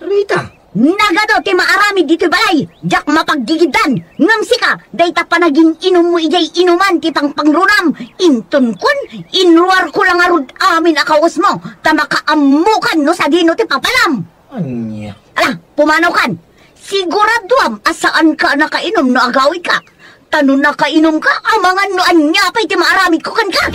Rita. Nagadu ti maaramid ditoy balay, diak mapaggigidan. Ngem sika, dayta panagin-inummo idiay inuman ti pangpangrunam. Intonkon, inruarko la ngarud amin a kawesmo, ta makaammokan no sadino ti papanam. Ania? Ala, pumanaw kan. Siguraduam a saanka a nakainum no agawidka. Ta no nakainumka, amangan no ania pay ti maaramidko kenka.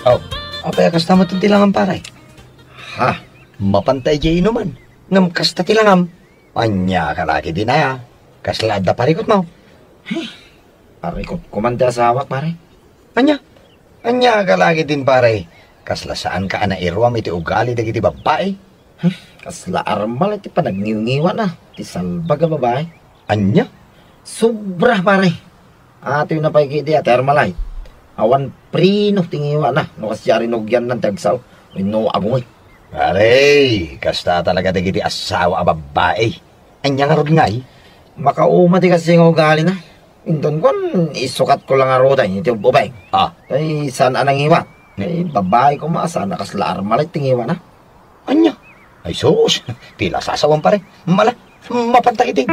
Aw, apay a kasta met ti langam, pare? Ha? Mapanta idiay inuman. Ngem kasta ti langam. Ania ka la ketdin aya? Kasla adda parikutmo? Ay, parikutko man ti asawak, pare. Ania? Ania ka la ketdin, pare? Kasla saanka a nairuam iti ugali dagiti babbai? Ay, kasla armal ti panagngiwngiwana ti salbag a babbai. Ania? Sobra, pare. Atewna pay ketdi a ti Armalite. Awan preno ti ngiwana no kasdiay a rinugianna ti agsao wenno agunget. Pare, kasta talaga dagiti asawa a babbai. Ania ngarud ngay? Makauma ti kasdiay nga ugalina. Inton kuan, isukatko la ngaruden iti ub-ubing. Ah. Ay, saan a nangiwat? Ay, babbai koma, saan a kasla Armalite ti ngiwana. Ania? Ay sus, pila sasawam, pare. Mala, mapanta ketdi.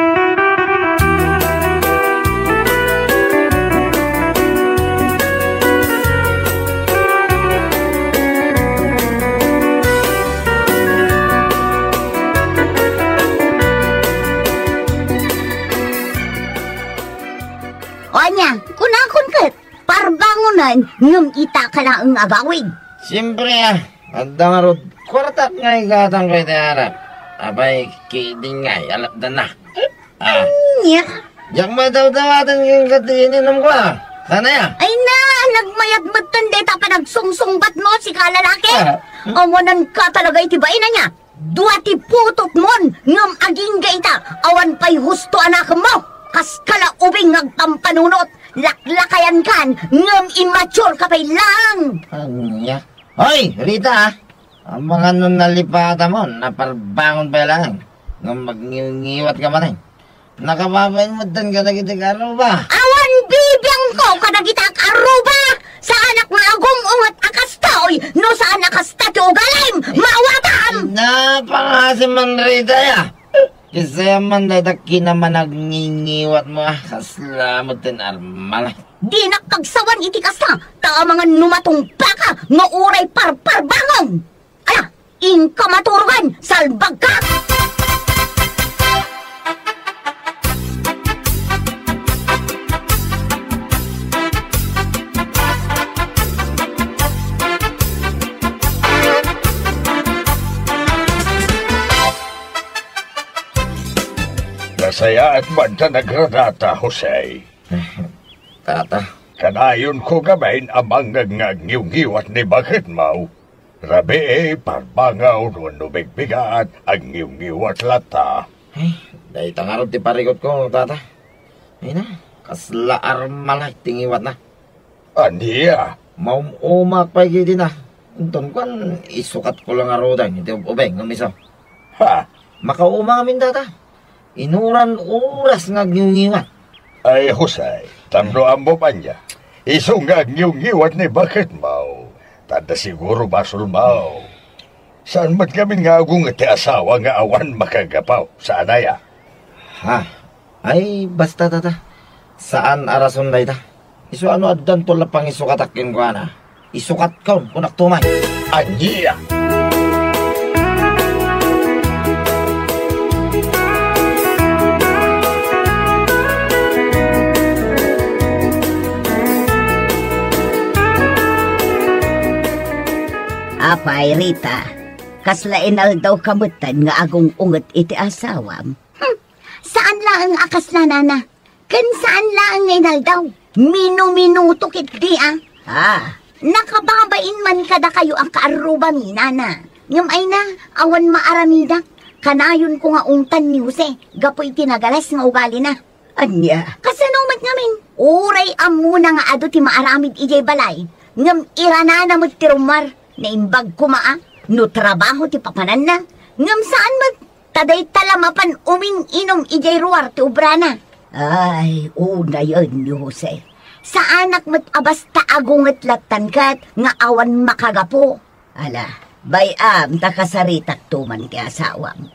O ania, kunakon ket, parbangonen, ngem ita ka laeng agawid. Siempre, ah, adda ngarud kuartak nga igatangko iti arak. Apay, ketdin ngay, alapdanna. Ah. Ania? Diak madawdawaten kenka ti ininumko, ah. Saan aya? Ay na, nagmayat metten dayta panagsungsungbatmo, sika a lalaki. Ah. Amananka talaga iti bain, ania? Dua ti putotmon, ngem agingga ita, awan pay husto a nakemmo. Kaskala ubing nga agpampanunot, laklakayankan, ngem immature ka pay laeng. Ania? Hoy, Rita, ah. Amangan no nalipatamon, naparbangon pay laeng. Ngem magngiwngiwat ka manen. Nakababain metten kadagiti kaarruba. Awan bibiangko kadagiti kaarruba! Saanak nga agum-unget a kastoy, no saan a kasta ti ugalim! Maawatam! Napangasim man dayta, ya. Kisaya man dayta kinamanagngingiwatmo, ah. Kasla metten armal. Dinak pagsawan iti kasta, ta amangan no matungpaka nga uray parparbangom! Ala, inka maturogan, salbagka! Nasayaat man ta nagradata, Jose. Tata. Kanayonko ngamin a mangngeg nga agngiwngiwat ni baketmo. Rabii, parbangon, wenno bigbigat, agngiwngiwat latta. Ay, dayta ngarud ti parikutko, tata. Ay na, kasla armal ti ngiwatna. Ania? Maum-umak pay ketdin a. Inton kuan, isukatko la ngaruden iti ub-ubing ngem isu. Ha? Makauma ngamin, tata. Inuran oras nga agngiwngiwat. Ay, Jose, tapno ammom ania, isu nga agngiwngiwat ni baketmo, ta adda siguro basolmo. Saan met ngamin nga agunget ti asawa nga awan makagapu? Saan aya? Ha? Ay, basta, tata. Saan a rason dayta. Isu a no addanto la pangisukatak kenkuana, isukatkon, kunakto man. Ania? Apay, Rita, kasla inaldawka metten nga agung-unget iti asawam? Hmm, saan laeng a kasla, nana. Ken saan laeng nga inaldaw. Minuminuto ketdi a. Ah. Nakababain man kadakayo a kaarrubami, nana. Ngem ay na, awan maaramidak. Kanayonko nga ungtan ni Jose, gapu iti nagalas nga ugalina. Ania? Kasano met ngamin? Uray ammona nga adu ti maaramid idiay balay, ngem iranana met ti rummuar. Naimbag koma a, no trabaho ti papananna, ngem saan met. Ta dayta la mapan uming-inum idiay ruar ti obrana. Ay, unayen ni Jose. Saanak met a basta agunget lattan ket nga awan makagapu. Ala, bay-am ta kasaritakto man ti asawam.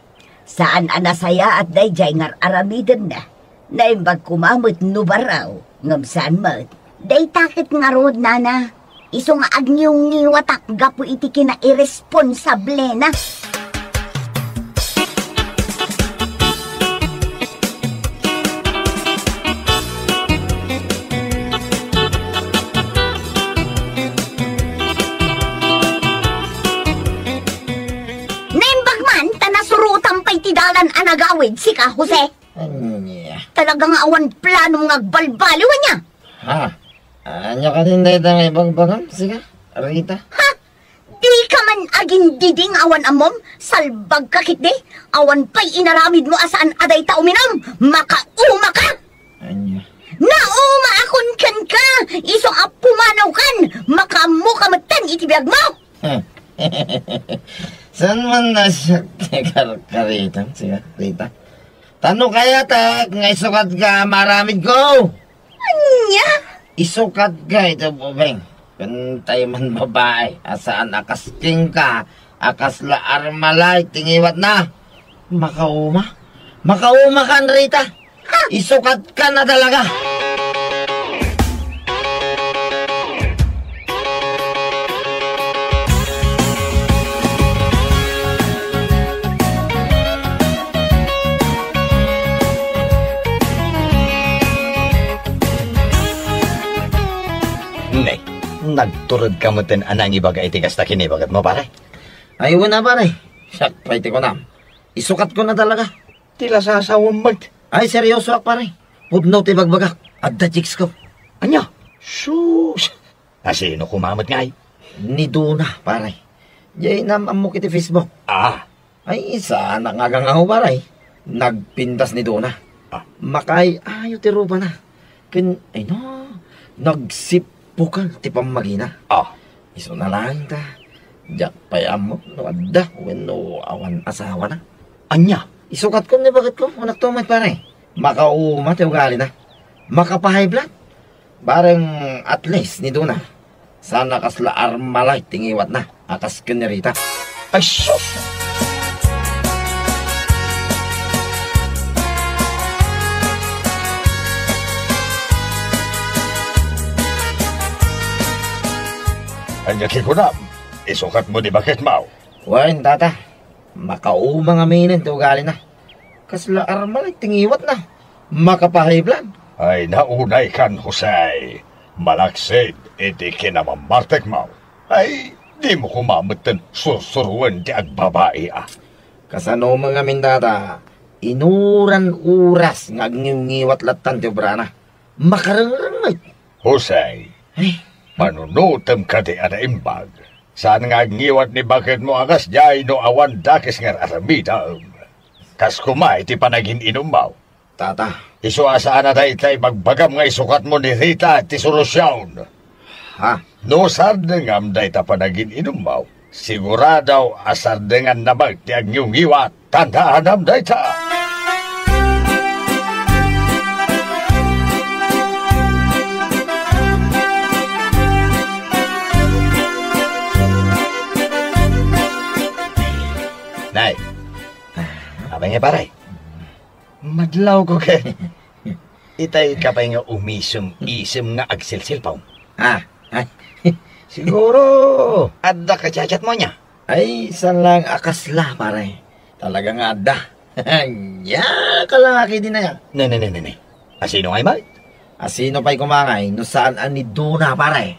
Saan a nasayaat daydiay nga ar-aramidenna. Naimbag koma met no barraw, ngem saan met. Dayta ket ngarud, nana. Isu nga agngiwngiwatak gapu iti kinairesponsablena. Naimbag man ta nasurotam pay ti dalan a nagawid, sika, Jose. Ania? Talaga nga awan planom nga agbalbaliw, ania? Ha? Ania kadin dayta nga ibagbagam, sika, Rita? Ha? Dika man agindiding awan ammom? Salbagka ketdi? Awan pay inaramidmo a saan a dayta uminum? Makaumaka! Ania? Naumaakon kenka! Isu a pumanawkan! Makaammoka metten iti biagmo! Saan man nasiak ti karkaritam, sika, Rita? Ta no kayatak nga isukatka, maaramidko. Ania? Isukatka iti ubing. Ken tay man babai a saan a kas kenka a kasla Armalite ti ngiwatna. Makauma. Makauma kan Rita. Ha? Isukatka na talaga. Ne, nagturedka metten a nangibaga iti kasta ken ibagatmo, pare? Ay, wen a, pare. Siak pay ti kunam. Isukatkon a talaga. Ti lasasawem met. Ay, seryosoak, pare. Pudno ti bagbagak. Adda chicks ko. Ania? Sus! A sino koma met ngay? Ni Dona, pare. Diay naam-ammok iti Facebook. Ah. Ay, saanak nga agangaw, pare. Nagpintas ni Dona. Ah. Makaay-ayo ti rupana. Ken, ay no, nagsippukan ti pammagina. Ah. Isuna laeng ta. Diak pay ammo no adda wenno awan asawana. Ania? Isukatkon ni baketko, kunakto met, pare. Makauma ti ugalina. Makapahay blood. Bareng at least ni Dona, saan a kasla Armalite ti ngiwatna a kas ken ni Rita. Ay, sus! Ania ti kunam? Isukatmo ti baketmo? Wen, tata. Makauma ngaminen ti ugalina. Kasla Armalite ti ngiwatna. Makapahay blood. Ay, naunay kan, Jose. Malaksid iti kinamammartekmo. Ay, dimo koma metten sursuruen ti agbabai a. Kasano met ngamin, tata? Inuran oras nga agngiwngiwat lattan ti obrana. Makarengreng met. Jose, ay, panunotem kadi a naimbag. Saan nga agngiwat ni baketmo a kasdiay no awan dakes nga ar-aramidem. Kas koma iti panagin-inummo. Tata. Isu a saan a dayta ibagbagam nga isukatmo ni Rita ti solusion. Ha? No sardengam dayta panagin-inummo, sigurado a sardenganna met ti agngiwngiwat. Tandaanam dayta. Eh, pare, madlawko ket itay ka pay nga umisem-isem nga agselselpon. Ah, ay. Siguro, adda ka chat-chatmo ania? Ay, saan lang a kasla, pare. Talaga nga adda. Ania ka lang a kidinaya. Ne, ne, ne, ne, ne. Asino ngay met? Asino pay koma ngay no saan a ni Dona, pare?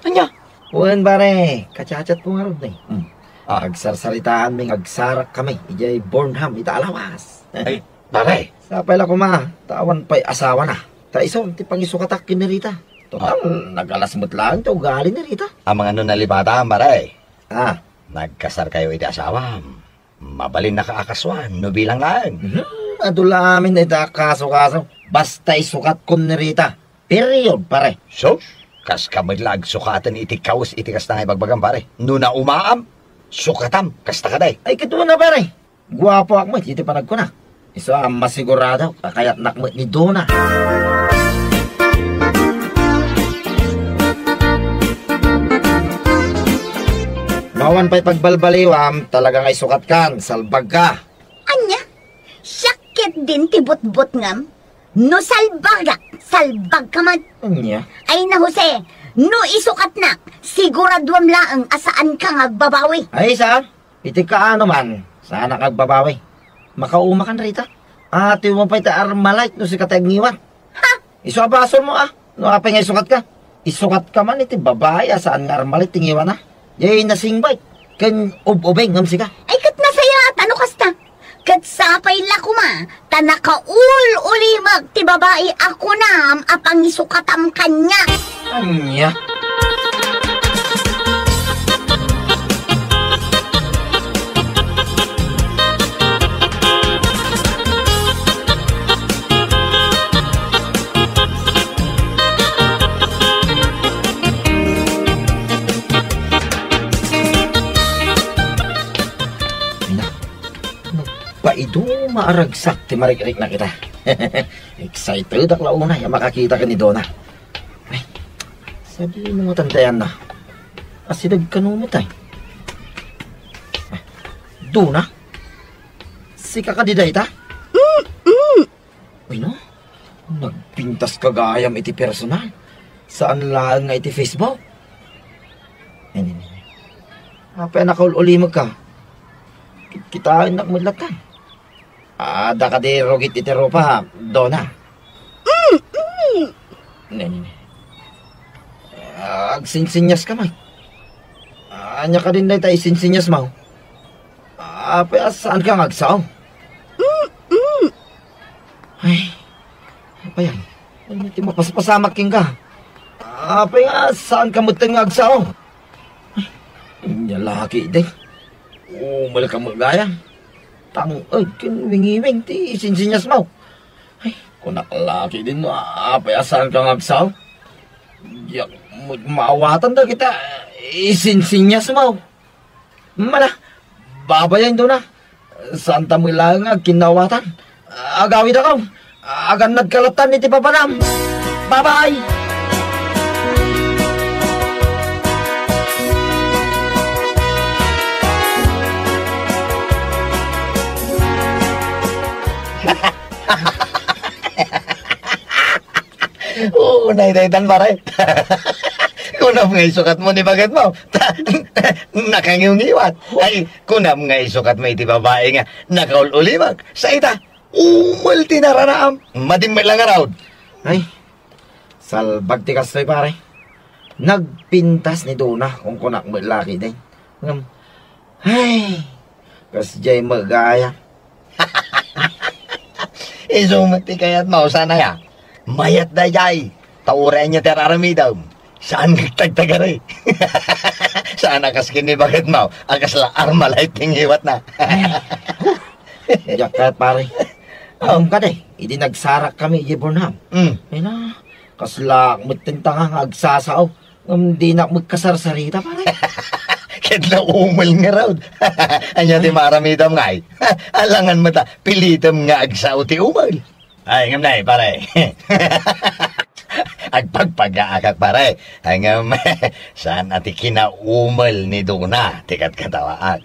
Ania? Wen, pare, ka-chat-chatko ngarud, eh. Hmm. Ah. Agsarsaritaanmi nga agsarak kami idiay Burnham ita a lawas. Ay, pare. Sapay la koma, ta awan pay asawana. Ta isu ti pangisukatak ken ni Rita. Total, ah, nagalas met laeng ti ugali ni Rita. Amangan no nalipatan, pare. Ah. Nagkasarkayo iti asawam. Mabalinnaka a kasuan no bilang laeng. Hmm, adu la amin dayta a kaso-kaso. Basta isukatkon ni Rita. Period, pare. Sus, kaska met la agsukaten iti kawes iti kasta nga ibagbagam, pare. No naumaam, sukatam, kasta kadi. Ay, ket wen a, pare. Guapoak met iti panagkunak. Isu a masigurado, kakayatnak met ni Dona. No awan pay pagbalbaliwam, talaga nga isukatkan, salbagka. Ania? Siak ketdin ti butbutngem? No salbagak, salbagka met. Ania? Ay na, Jose, no isukatnak, siguraduam laeng a saanka nga agbabawi. Ay, saan? Iti kaano man, saanak agbabawi. Makaumakan, Rita. Atiwmo pay ti Armalite no sika ti agngiwat. Ha? Isu a basolmo, a. No apay nga isukatka? Isukatka man iti babai a saan nga Armalite ti ngiwana. Jay nasingbay ken ub-ubing ngem sika. Ay, ket nasayaat a no kasta. Ket sapay la koma, ta nakaul-ulimek ti babai a kunam a pangisukatam kaniak. Ania? Ay na, nagpaiduma a ragsak ti marikriknak ita. Excitedak la unay a makakita ken ni Dona. Ay, sadino nga tantayanna? Asideg kano met ay. Dona? Sika kadi dayta? Mm, mm. Uy, no? Nagpintas ka gayam iti personal. Saan laeng nga iti Facebook. Ay, ni, ni, ni. Apay a nakaul-ulimeg ka? Kit-, kitaennak met latta. Adda kadi rugit iti rupa, Dona? Mm, mm. Ni, ni, ni. Ah, agsinsinyas ka, Mike. Ania kadin dayta isinsinyas mo? Apay a saanka nga agsao? Mm, mm. Ay, apay a, ano ti mapaspasamak kenka? Apay nga saanka metten nga agsao? Ay, ania la ketdi. Umelka met gayam. Tang-ed ken wingiwing ti isinsinyas mo. Ay, kunak la ketdin no apay a saanka nga agsao. Diak met maawatan dagiti isinsinyas mo. Mala, babayen, Dona. Saanta met laeng nga agkinnaawatan. Agawidakon. Agannadka latta iti papanam. Bye-bye! Oo, naydaytan, pare. Kunam nga isukatmo ni baketmo. Nakangiwngiwat. Ay, kunam nga isukatmo iti babai nga nakaul-ulimek. Sa ita, umel ti naranaam. Madim met la ngarud. Ay, salbag ti kastoy, pare. Nagpintas ni Dona, kunkunak met la ketdi. Ngem, ay, kasdiay met gayam. Isu met ti kayatmo, saan aya? Mayat daydiay. Ta uray ania ti ar-aramidem. Saan nga agtagtagari? Saan a kas ken ni baketmo a kasla Armalite ti ngiwatna. Diak kayat, pare. Ammom kadi, idi nagsarak kami idiay Burnham. Mm. Ay na, kasla metten tanga nga agsasao. Ngem dinak met kasarsarita, pare. Ket naumel ngarud. Ania ti maaramidem ngay? Alangan met a pilitem nga agsao ti umel. Ay, ngem nay, pare. Agpagpagaakak, pare. Ay, ngem, saan a ti kinaumel ni Dona ti katkatawaak?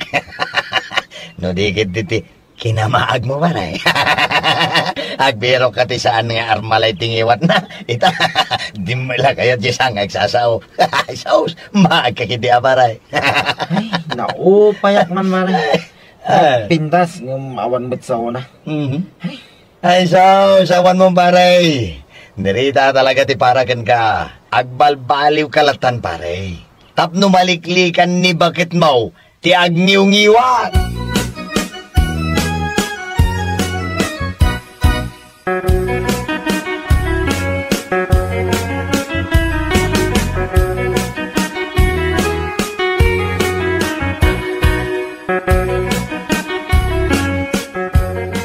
No di ket ti, ti Kinamaagmo, pare. Agbirok ka ti saan nga Armalite ti ngiwatna. Ita, dimmula kayo ti saan nga agsasao. Ay, sus, maag ka kiti a, pare. Ay, naupayak man, pare. Ah. Pintas, ngem awan met saona. Mhm. Ay, sus, awan mo, pare. Narita talaga ti para kenka. Agbalbaliw ka latan, pare. Tapno maliklikan ni baketmo ti agngiwngiwat.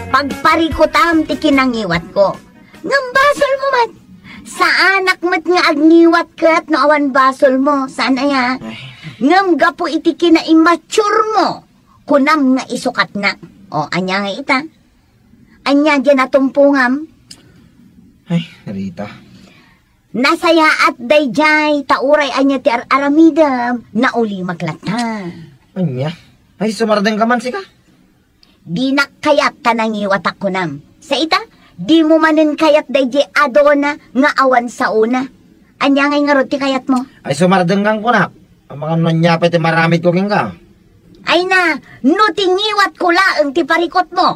Pagparikutam ti kinangiwatko. Ngem basolmo met. Saanak met nga agngiwat ket no awan basolmo. Saan aya? Ay. Ngem gapu iti kinaimmaturemo, kunam nga isukatna. O, ania nga ita? Ania diay natumpongam? Ay, Rita. Nasayaat daydiay, ta uray ania ti ar-aramidem, naulimek latta. Ania? Ay, sumardeng ka man, sika? Dinak kayat ta nangiwatak kunam. Sa ita, dimo manen kayat daydiay a dona nga awan saona. Ania ngay ngarud ti kayatmo? Ay, sumardeng kan kunak. Amangan no ania pay ti maramidko kenka. Ay na, no ti ngiwatko laeng ti parikutmo,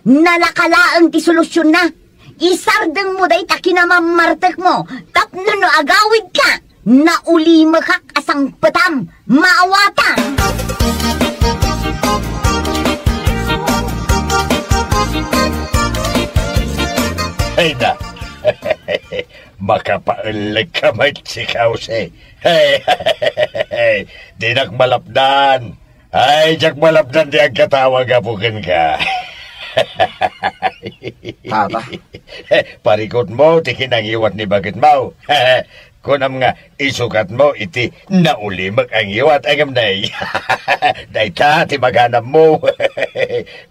nalaka laeng ti solusionna. Isardengmo dayta kinamammartekmo, tapno no agawidka, naulimekak a sangpetam, maawatan. Ay na, makapaelleg ka met, sika, Jose. Dinak malapdan. Ay, diak malapdan ti agkatawa gapu kenka. Tata. Parikutmo ti kinangiwat ni baketmo. Kunam nga, isukatmo iti naulimek a ngiwat, ngem nay. Dayta ti maganammo.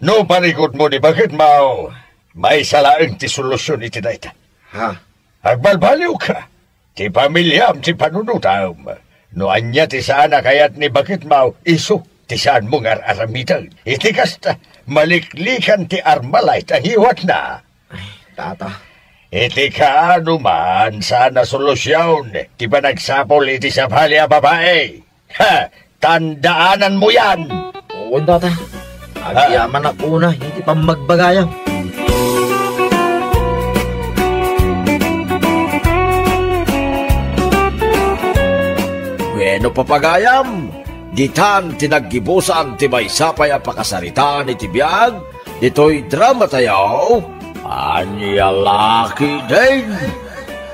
No parikutmo ni baketmo, maysa laeng ti solusion iti dayta. Ha? Agbalbaliwka. Ti pamiliam ti panunotam. No ania ti saan a kayat ni baketmo, isu ti saanmo nga ar-aramiden. Iti kasta, maliklikan ti Armalite a ngiwatna. Ay, tata. Iti kaano man, saan a solusion ti panagsapul iti sabali a babai. Ha! Tandaananmo yan! Wen, tata. Ah. Agyamanak una iti pammagbagayam. Wenno, papagayam, ditan ti naggibusan ti maysa pay a pakasaritaan iti biag ditoy drama tayo, Ania La Ketdin.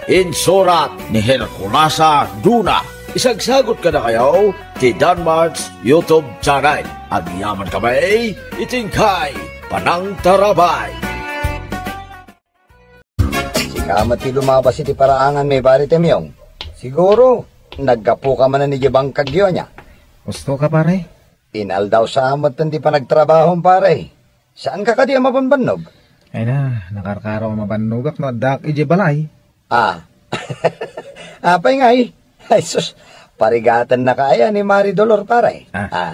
Insurat ni Herculasa Duna. Isagsagut kadakayo ti Danmart's YouTube channel. Agyaman kami iti inkay panangtarabay. Sika met ti lumabas iti paraanganmi, Pare Temyong. Siguro, naggapuka manen idiay bangkagyo, ania? Husto ka, pare. Inaldaw sa met ti panagtrabahom, pare. Saanka kadi a mabanbannog? Ay na, nakarkaro a mabannogak no addaak idiay balay. Ah. Apay ngay? Ay sus, parigatan na kaya ni Mari Dolor, pare. Ah. Ah.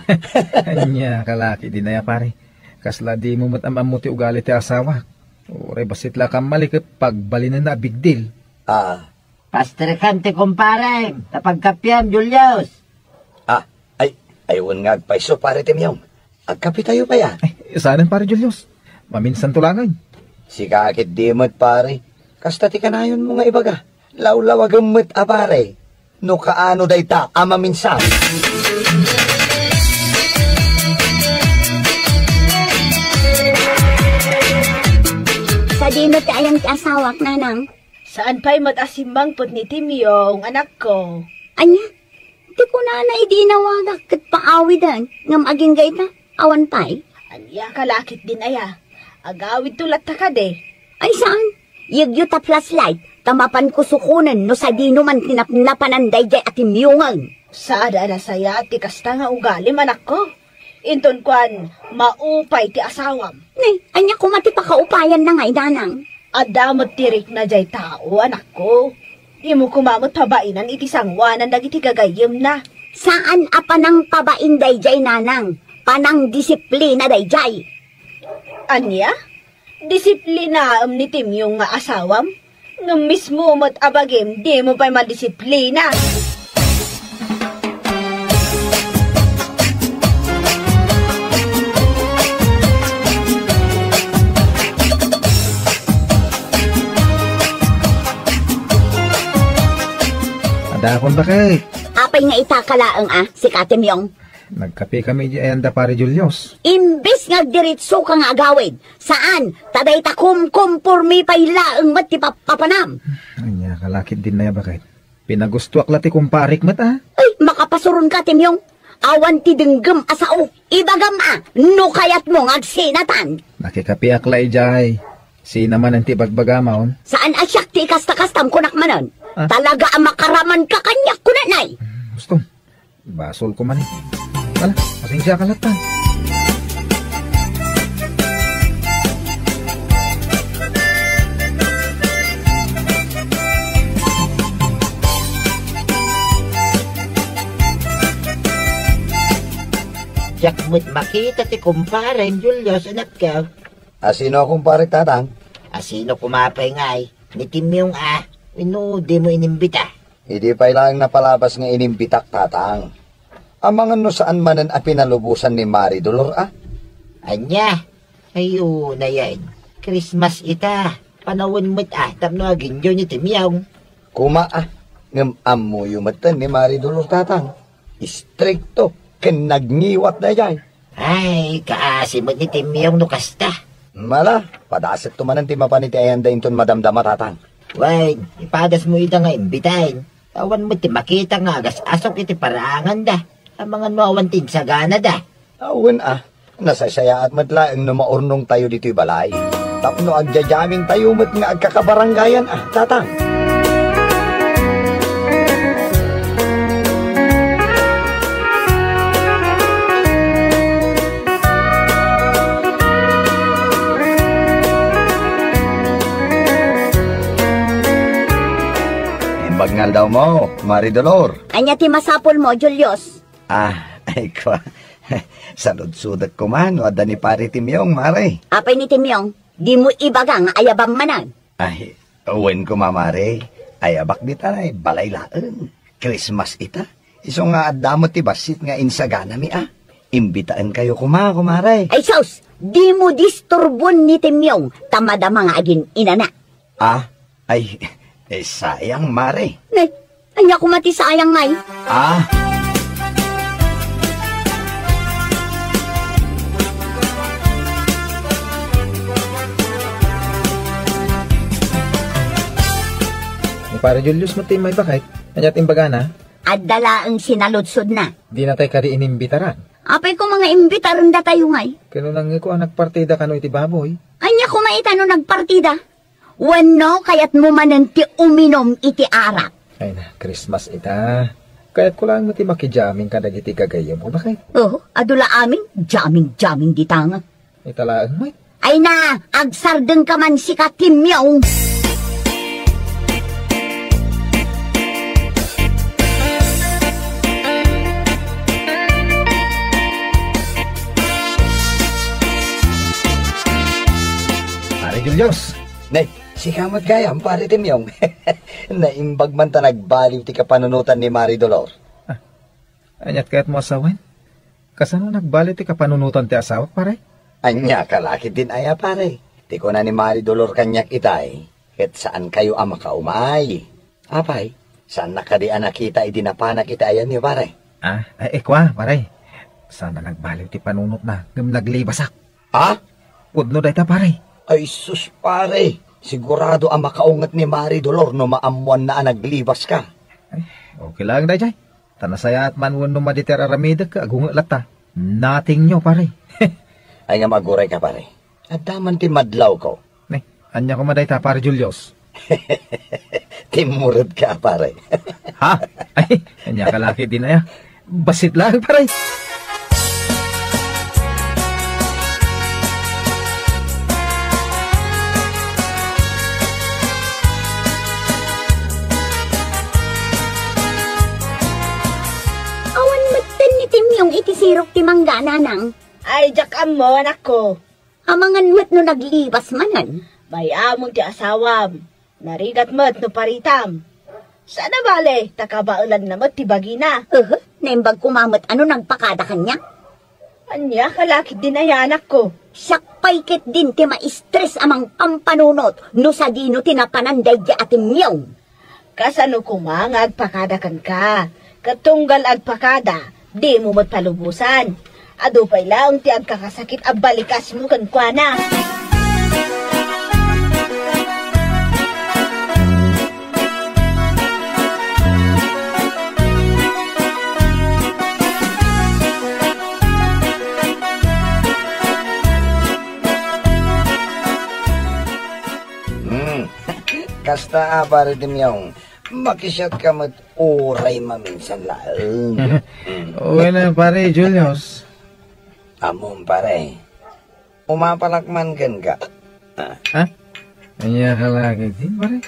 Ania ka la ketdin aya, pare. Kasla dimo met am-ammo ti ugali ti asawak. Uray bassit la kammali ket pagbalinenna a big deal. Ah. Pastrikam ti kumparem, ta pagkapiam, Julius. Ah, ay, ay, wen nga agpayso, Pare Temyong. Agkapitayo pay, a. Ay, saanen, Pare Julius. Maminsanto laeng. Sika ketdi met, pare. Kasta ti kanayonmo nga ibaga. Lawlawagem met a, pare. No kaano dayta a maminsan. Sadino ti ayan ti asawak, nanang? Saan pay met a simmangpet ni Timyong, anakko? Ania? Ti kunana idi inawagak ket paawiden, ngem agingga ita, awan pay? Ania ka la ketdin aya? Agawidto latta kadi? Ay saan? Yegyo ta flashlight, ta mapanko sukonen no sadino man ti napnapanan daydiay a Timyongen. Sada a nasayaat ti kasta nga ugalim, anakko. Inton kuan, maupay ti asawam. Nay, ania koma ti pakaupayanna ngay, nanang? Adda met ti rikna diay tao, anakko. Dimo koma met pabainan iti sangoanan dagiti gagayyemna. Saan a panangpabain daydiay, nanang. Panangdisiplina daydiay. Ania? Disiplinaem ni Timyong nga asawam? Ngem mismo met a bagim, dimo pay madisiplina. Adakon, baket. Apay nga ita ka laeng a, sika Timyong? Nagkape kami di ayanda, Pare Julius. Imbes nga agdiritso ka nga agawid, saan, ta dayta kumkumpormi pay laeng met ti pap-, apanam. Ania ka lakit din na ya, baket? Pinagustuak la ti kumparek met, a? Ay, makapasuron ka, Timyong. Awan ti denggem a sao. Ibagam a, no kayatmo nga agsinatan. Nakikapeak la idiay. Sina manen ti bagbagam, a? Saan a siak ti ikasta-kastam, kunak manen. Ah? Talaga a makaraman ka kaniak, kunanay. Gusto. Basol ko man, e. Ala, pasensia ka latta. Diak met makita ti kumparem, Julius, anakko. Asino a kumparek, Tatang? Asino koma pay ngay? Ni Timyong a, wenno dimo inimbita? Idi pay laeng napalabas nga inimbitak, Tatang. Amangan no saan manen a pinalubosan ni Mari Dolor a? Ania? Ay, o, nayen. Christmas ita. Panawen met a tapno aginyo ni Timyong. Koma a, ngem ammoyo metten ni Mari Dolor, Tatang. Istrikto ken nagngiwat daydiay. Ay, kaasi met ni Timyong no kasta. Ala, padasekto manen ti mapan iti ayanda inton madamdama, Tatang. Wen, ipadasmo ida nga imbitaen. Awan met ti makita nga agas-asok iti paraanganda. Amangan no awan ti insaganada. Awan a, nasaysayaat met laeng no maurnongtayo ditoy balay. Tapno agja-jammingtayo met nga agkakabarangayan a, Tatang. Imbag nga aldawmo, Mari Dolor. Ania ti masapulmo, Julius? Ah, ay kua. Saludsodek koma no adda ni Pare Timyong, Mare. Apay ni Timyong? Dimo ibaga nga ayabam manen. Ay, wen koma, Mare. Ayabak dita, ay, balay laeng. Christmas ita. Isu nga adda met ti bassit nga insaganami a. Imbitaenkayo koma, kumare. Ay sus! Dimo disturbon ni Timyong ta madama nga agin-inana. Ah, ay, eh, sayang, Mare. Ne, ania koma ti sayang, Nay? Ah. Ni Pare Julius met ti immay, baket. Ania ti imbagana? Adda laeng sinaludsodna. Dinatay kadi inimbitaran? Apay koma nga imbitarendatayo ngay? Ken no nangngegko a nagpartida kano iti baboy. Ania koma ita no nagpartida? Wenno kayatmo manen ti uminum iti arak? Ay na, Christmas ita. Kayatko laeng met ti makijamming kadagiti gagayyemko, baket. Oh, adu la amin, jamming-jamming dita nga. Ita laeng met. Ay na, agsardengka man sika, Timyong. Pare Julius. Nay, sika met gayam, Pare Timyong. Naimbag man ta nagbaliw ti kapanunotan ni Mari Dolor. Ah, aniat kayatmo a sawen? Kasano nagbaliw ti kapanunotan ti asawak, pare? Ania ka lakit din aya, pare? Ti kuna ni Mari Dolor kaniak itay, ket saankayo a makaumay. Apay, saannak kadi a nakita idi napanak iti ayanyo, pare? Ah, ay, ay, kua, pare. Sana nagbaliw ti panunotna, ngem naglibasak. Ah? Pudno dayta, pare. Ay sus, pare. Sigurado a makaunget ni Mari Dolor no maammoanna a naglibaska. Ay, okay lang dayjay. Ta nasayaat man wenno madi ti ar-aramidek, agunget latta. Nothing new, pare. Ay nga, aguray ka, pare. Adda man ti madlawko. Ne, ania koma dayta, Pare Julius? Timmured ka, pare. Ha? Ay, ania ka lakit din aya. Bassit lang, pare. Awan metten ni Timyong iti sirok ti mangga, nanang. Ay, diak ammo, anakko. Amangan met no naglibas manen. Bay-amon ti asawam. Narigat met no paritam. Saan a bale, ta kabaelanna met ti bagina. Uhu, naimbag koma met a no nagpakada kaniak. Ania ka la ketdin aya, anakko? Siak pay ketdin ti maistres a mangpampanunot no sadino ti napanan daydi a timmiong. Kasano koma nga agpakada kenka? Ket tunggal agpakada, dimo met palubosan. Adu pay laeng ti agkakasakit a balikasmo kenkuana. Hmm. Kasta a, Pare Timyong, makisiatka met uray maminsan laeng. Wen a, Pare Julius. Ammom, pare. Umapalak man kenka. Ah. Ha? Ania ka la ketdin, pare?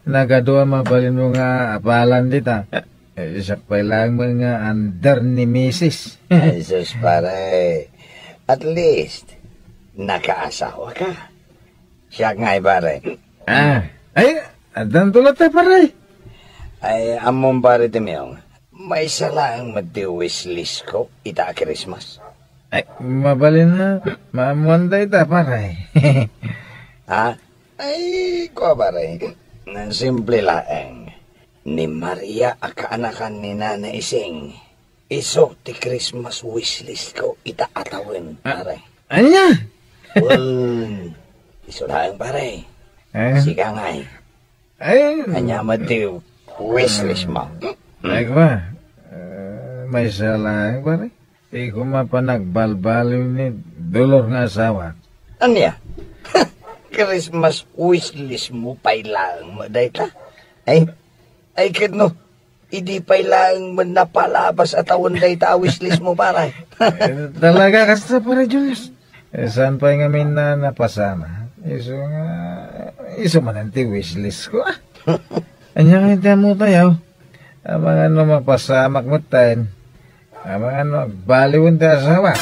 Nagadu a mabalinmo nga apalan dita. Eh, siak pay laeng met nga under ni misis. Ay, sus, pare. At least, nakaasawaka. Siak ngay, pare. Ah, ay, addanto latta, pare. Ay, ammom, Pare Timyong, maysa laeng met ti wishlist ko ita a Christmas. Ay, mabalin a maammoan dayta, pare. Ha? Ay, kua, pare. Simple laeng. Ni Maria a kaanakan ni Nana Ising. Isu ti Christmas wishlist ko ita a tawen, ah, pare. Ania? Wen, isu laeng, pare. Eh? Sika ngay. Ay. Ania met ti wishlist mo? Ay, kua. Eh, maysa laeng, pare. Ti koma panagbalbaliw ni Dolor nga asawa. Ania? Christmas wishlist mo pay laeng mo dayta? Ay, ay, ket no, idi pay laeng met napalabas a tawen dayta a wishlist mo, pare. Eh, talaga, kasta, Pare Julius. Eh, saan pay ngamin a napasama? Isu nga, isu manen ti wishlist ko, ah. Ania nga ti ammo tayo? Amangan no mapasamak metten. Amangan no agbaliwen ti asawa.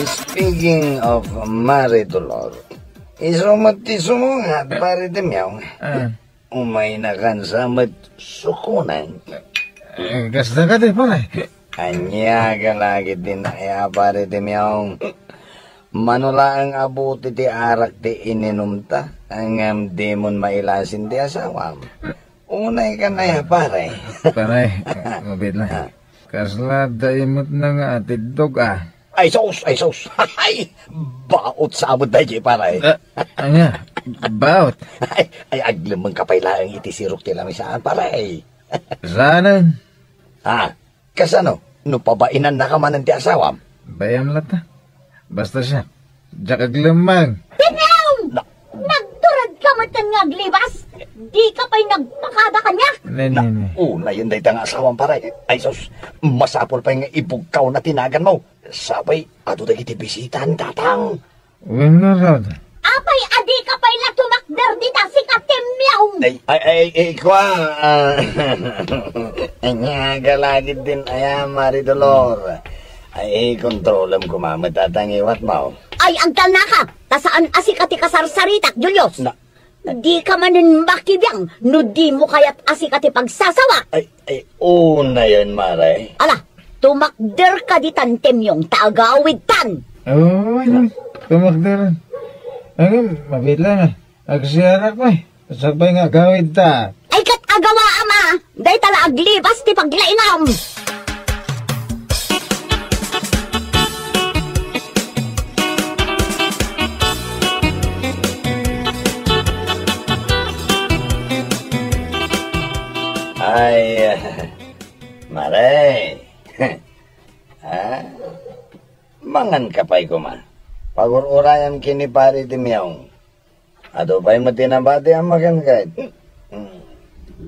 Speaking of Mare Dolor, isu met ti sumungat, Pare Timyong. Ah. Umaynakan sa met sukunen. Eh, kasta kadi, pare. Ania ka la ketdin aya, Pare Timyong? Mano laeng a buti ti arak ti ininumta, ngem dimon mailasin ti asawam. Unay ka na ya, pare. Pare, mabiit la. Kasla dayta met nga atiddog, ah. Ay, sus! Ay, sus! Ay, baot sa amod daydi, pare. Ah, ania? Baot? Ay, ay, aglemmeng ka pay laeng iti sirok ti lamisaan, pare. Saanen? Ah, kasano? No pabainannaka manen ti asawam? Bay-am latta. Basta siak, diak aglemmeng. Timyong! Na- Nagturedka metten nga aglibas? Dika pay nagpakada kaniak? Ne, ne, ne. Unayen dayta nga asawam, pare. Ay, sus, masapul pay nga ibugkawna ti naganmo. Sapay, adu dagiti bisitan, tatang. Wen ngarud. Apay a dika pay la tumakder dita sika, Timyong? Ay, ay, ay, ay, kua, ah, ania ka la ketdin aya, Mare Dolor. Ay, kontrolem koma met, tatang, iwat mo. Ay, agtalnaka, ta saan a sika ti kasarsaritak, Julius. Na- Dika manen makibiang no dimo kayat a sika ti pagsasawak. Ay, ay, unayen, mare. Ala, tumakderka ditan, Timyong, ta agawidtan. Oo, ay, tumakder. Ay, mabiit la, ah. Agsiarak, eh. Sakbay nga agawidta. Ay, ket agawaam a, dayta la aglibas ti paglaingam. Ay, mare. Ah, mangan ka pay koma. Pagur-urayam ken ni Pare Timyong. Adu pay met ti nabatiam kenka. Hmm.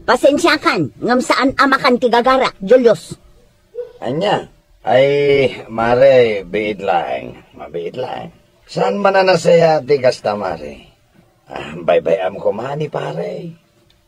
Pasensiakan, ngem saan a makan ti gagarak, Julius. Ania? Ay, mare, biit laeng. Mabiit laeng. Saan man a nasayaat ti kasta, mare? Ah, baybay-am koma ni pare.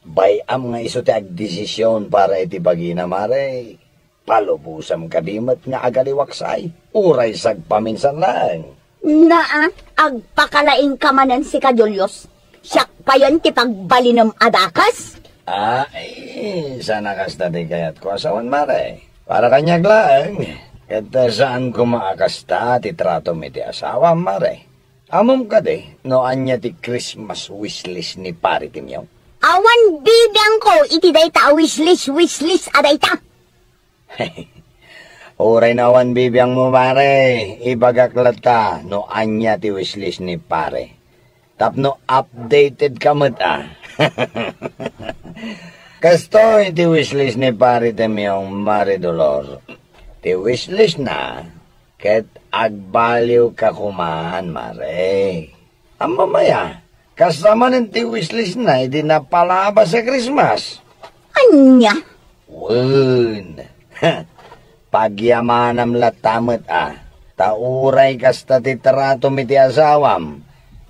Bay-am nga isu ti agdesision para iti bagina, mare. Palubosam kadi met nga agaliwaksay. Uray sagpaminsan laeng. Naa, agpakalaingka manen sika, Julius. Siak payen ti pagbalinem a dakes. Ah, eh, saan a kasta ti kayatko a sawen, mare. Para kaniak laeng, ket saan koma a kasta ti tratom iti asawam, mare. Ammom kadi no ania ti Christmas wishlist ni Pare Timyong? Awan bibiangko iti dayta a wishlist, wishlist a dayta. Uray no awan bibiangmo, pare, ibagak latta no ania ti wishlist ni pare. Tapno updated ka met, a. Kastoy ti wishlist ni Pare Timyong, Mare Dolor. Ti wishlist na, ket agbaliw ka koman, mare. Ammom aya, kasta manen ti wishlist na idi napalabas a Christmas. Ania? Wen. Pagyamanam latta met, a. Ta uray kasta ti tratom iti asawam,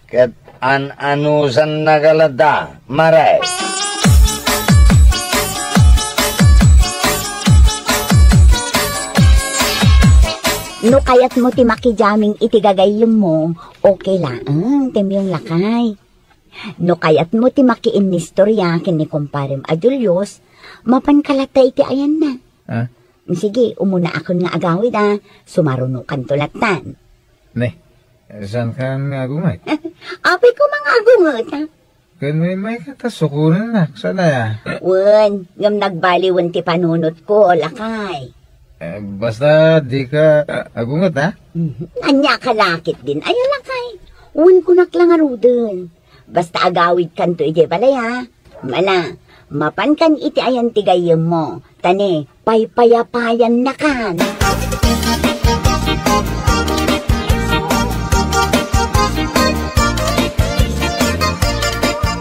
ket an-anusannaka latta, mare. No kayatmo ti makijamming iti gagayyemmo, okay laeng, Timyong lakay. No kayatmo ti makiinnistorya ken ni kumparem a Julius, mapanka latta iti ayanna. Ah? Sige, umunaakon nga agawid, a. Sumarunokanto lattan. Ne, saankan nga agunget? Apay koma nga agunget, a? Ken maymayka ta sukonennak, saan aya? Wen, ngem nagbaliwen ti panunotko, lakay. Eh, basta dika, a, agunget, a? Mhm. Ania ka la ketdin aya, lakay? Wen, kunak la ngaruden. Basta agawidkanto idiay balay, a. Mala, mapankan iti ayan ti gayyemmo. Ta ne, paypayapayannakan.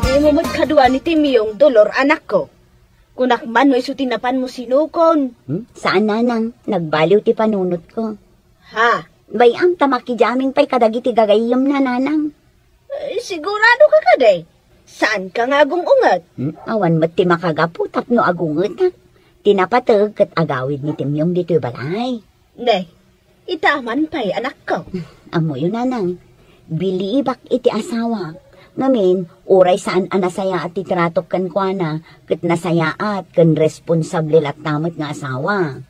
Dimo met kadua ni Timyong, Dolor, anakko. Kunak man no isu ti napanmo sinukon. Hmm? Saan, nanang. Nagbaliw ti panunotko. Ha? Bay-am ta makijamming pay kadagiti gagayyemna, nanang. Eh, sigurado ka kadi? Saanka nga agung-unget? Hmm, awan met ti makagapu tapno agungetak. Ti napateg ket agawid ni Timyong ditoy balay. Ne, ita man pay, anakko. Ammoyo, nanang, bilibak iti asawak. Ngamin, uray saan a nasayaat ti tratok kenkuana, ket nasayaat ken responsable latta met nga asawa.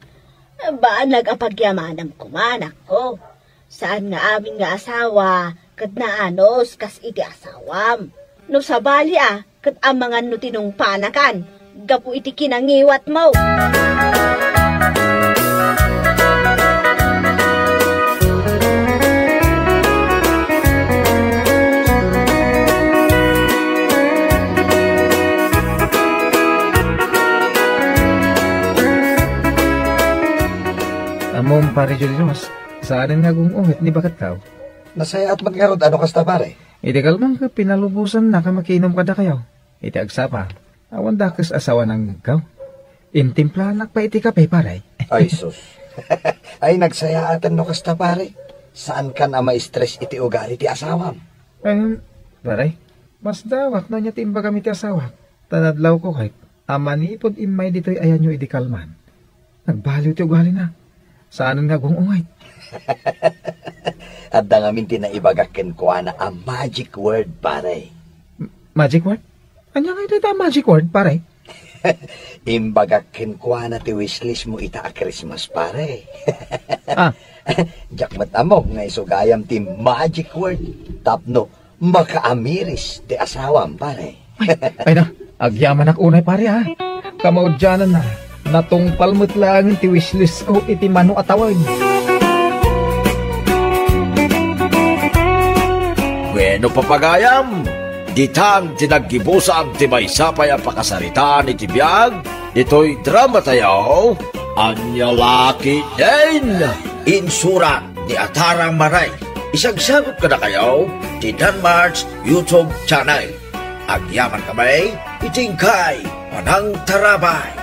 Banag a pagyamanam koma, anakko. Saan nga amin nga asawa ket naanus kas iti asawam. No sabali a, ket amangan no tinungpanakan gapu iti kinangiwatmo. Ammom, Pare Julius, saanen nga agung-unget ni baketko. Nasayaat met ngarud a no kasta, pare. Iti kalman ket pinalubosannak a makiinum kadakayo. Iti agsapa, awan dakes a sawa nangngegko. Intimplanak pay iti kape, pare. Ay, sus. Ay, nagsayaaten no kasta, pare. Saankan a ma-stress iti ugali ti asawam. Em, pare, masdawak no ania ti imbagam iti asawak. Ta nadlawko ket a manipud immay ditoy ayanyo idi kalman, nagbaliw ti ugalina. Saanen nga agung-unget. Adda ngamin ti naibagak kenkuana a magic word, pare. M-, magic word? Ania ngay dayta a magic word, pare? Imbagak kenkuana ti wishlist mo ita a Christmas, pare. Ah. Diak met ammok nga isu gayam ti magic word tapno makaamiris ti asawam, pare. Ay, ay na, agyamanak unay, pare, ha? Kamaudiananna, natungpal met laengen ti wishlist ko iti mano a tawen. Bueno, papagayam, ditan ti naggibusan ti maysa pay a pakasaritaan iti biag ditoy drama tayo, Ania La Ketdin? Insurat ni Atara Maray. Isagsagut kadakayo ti Danmar's YouTube channel. Agyaman kami iti inkay panangtarabay.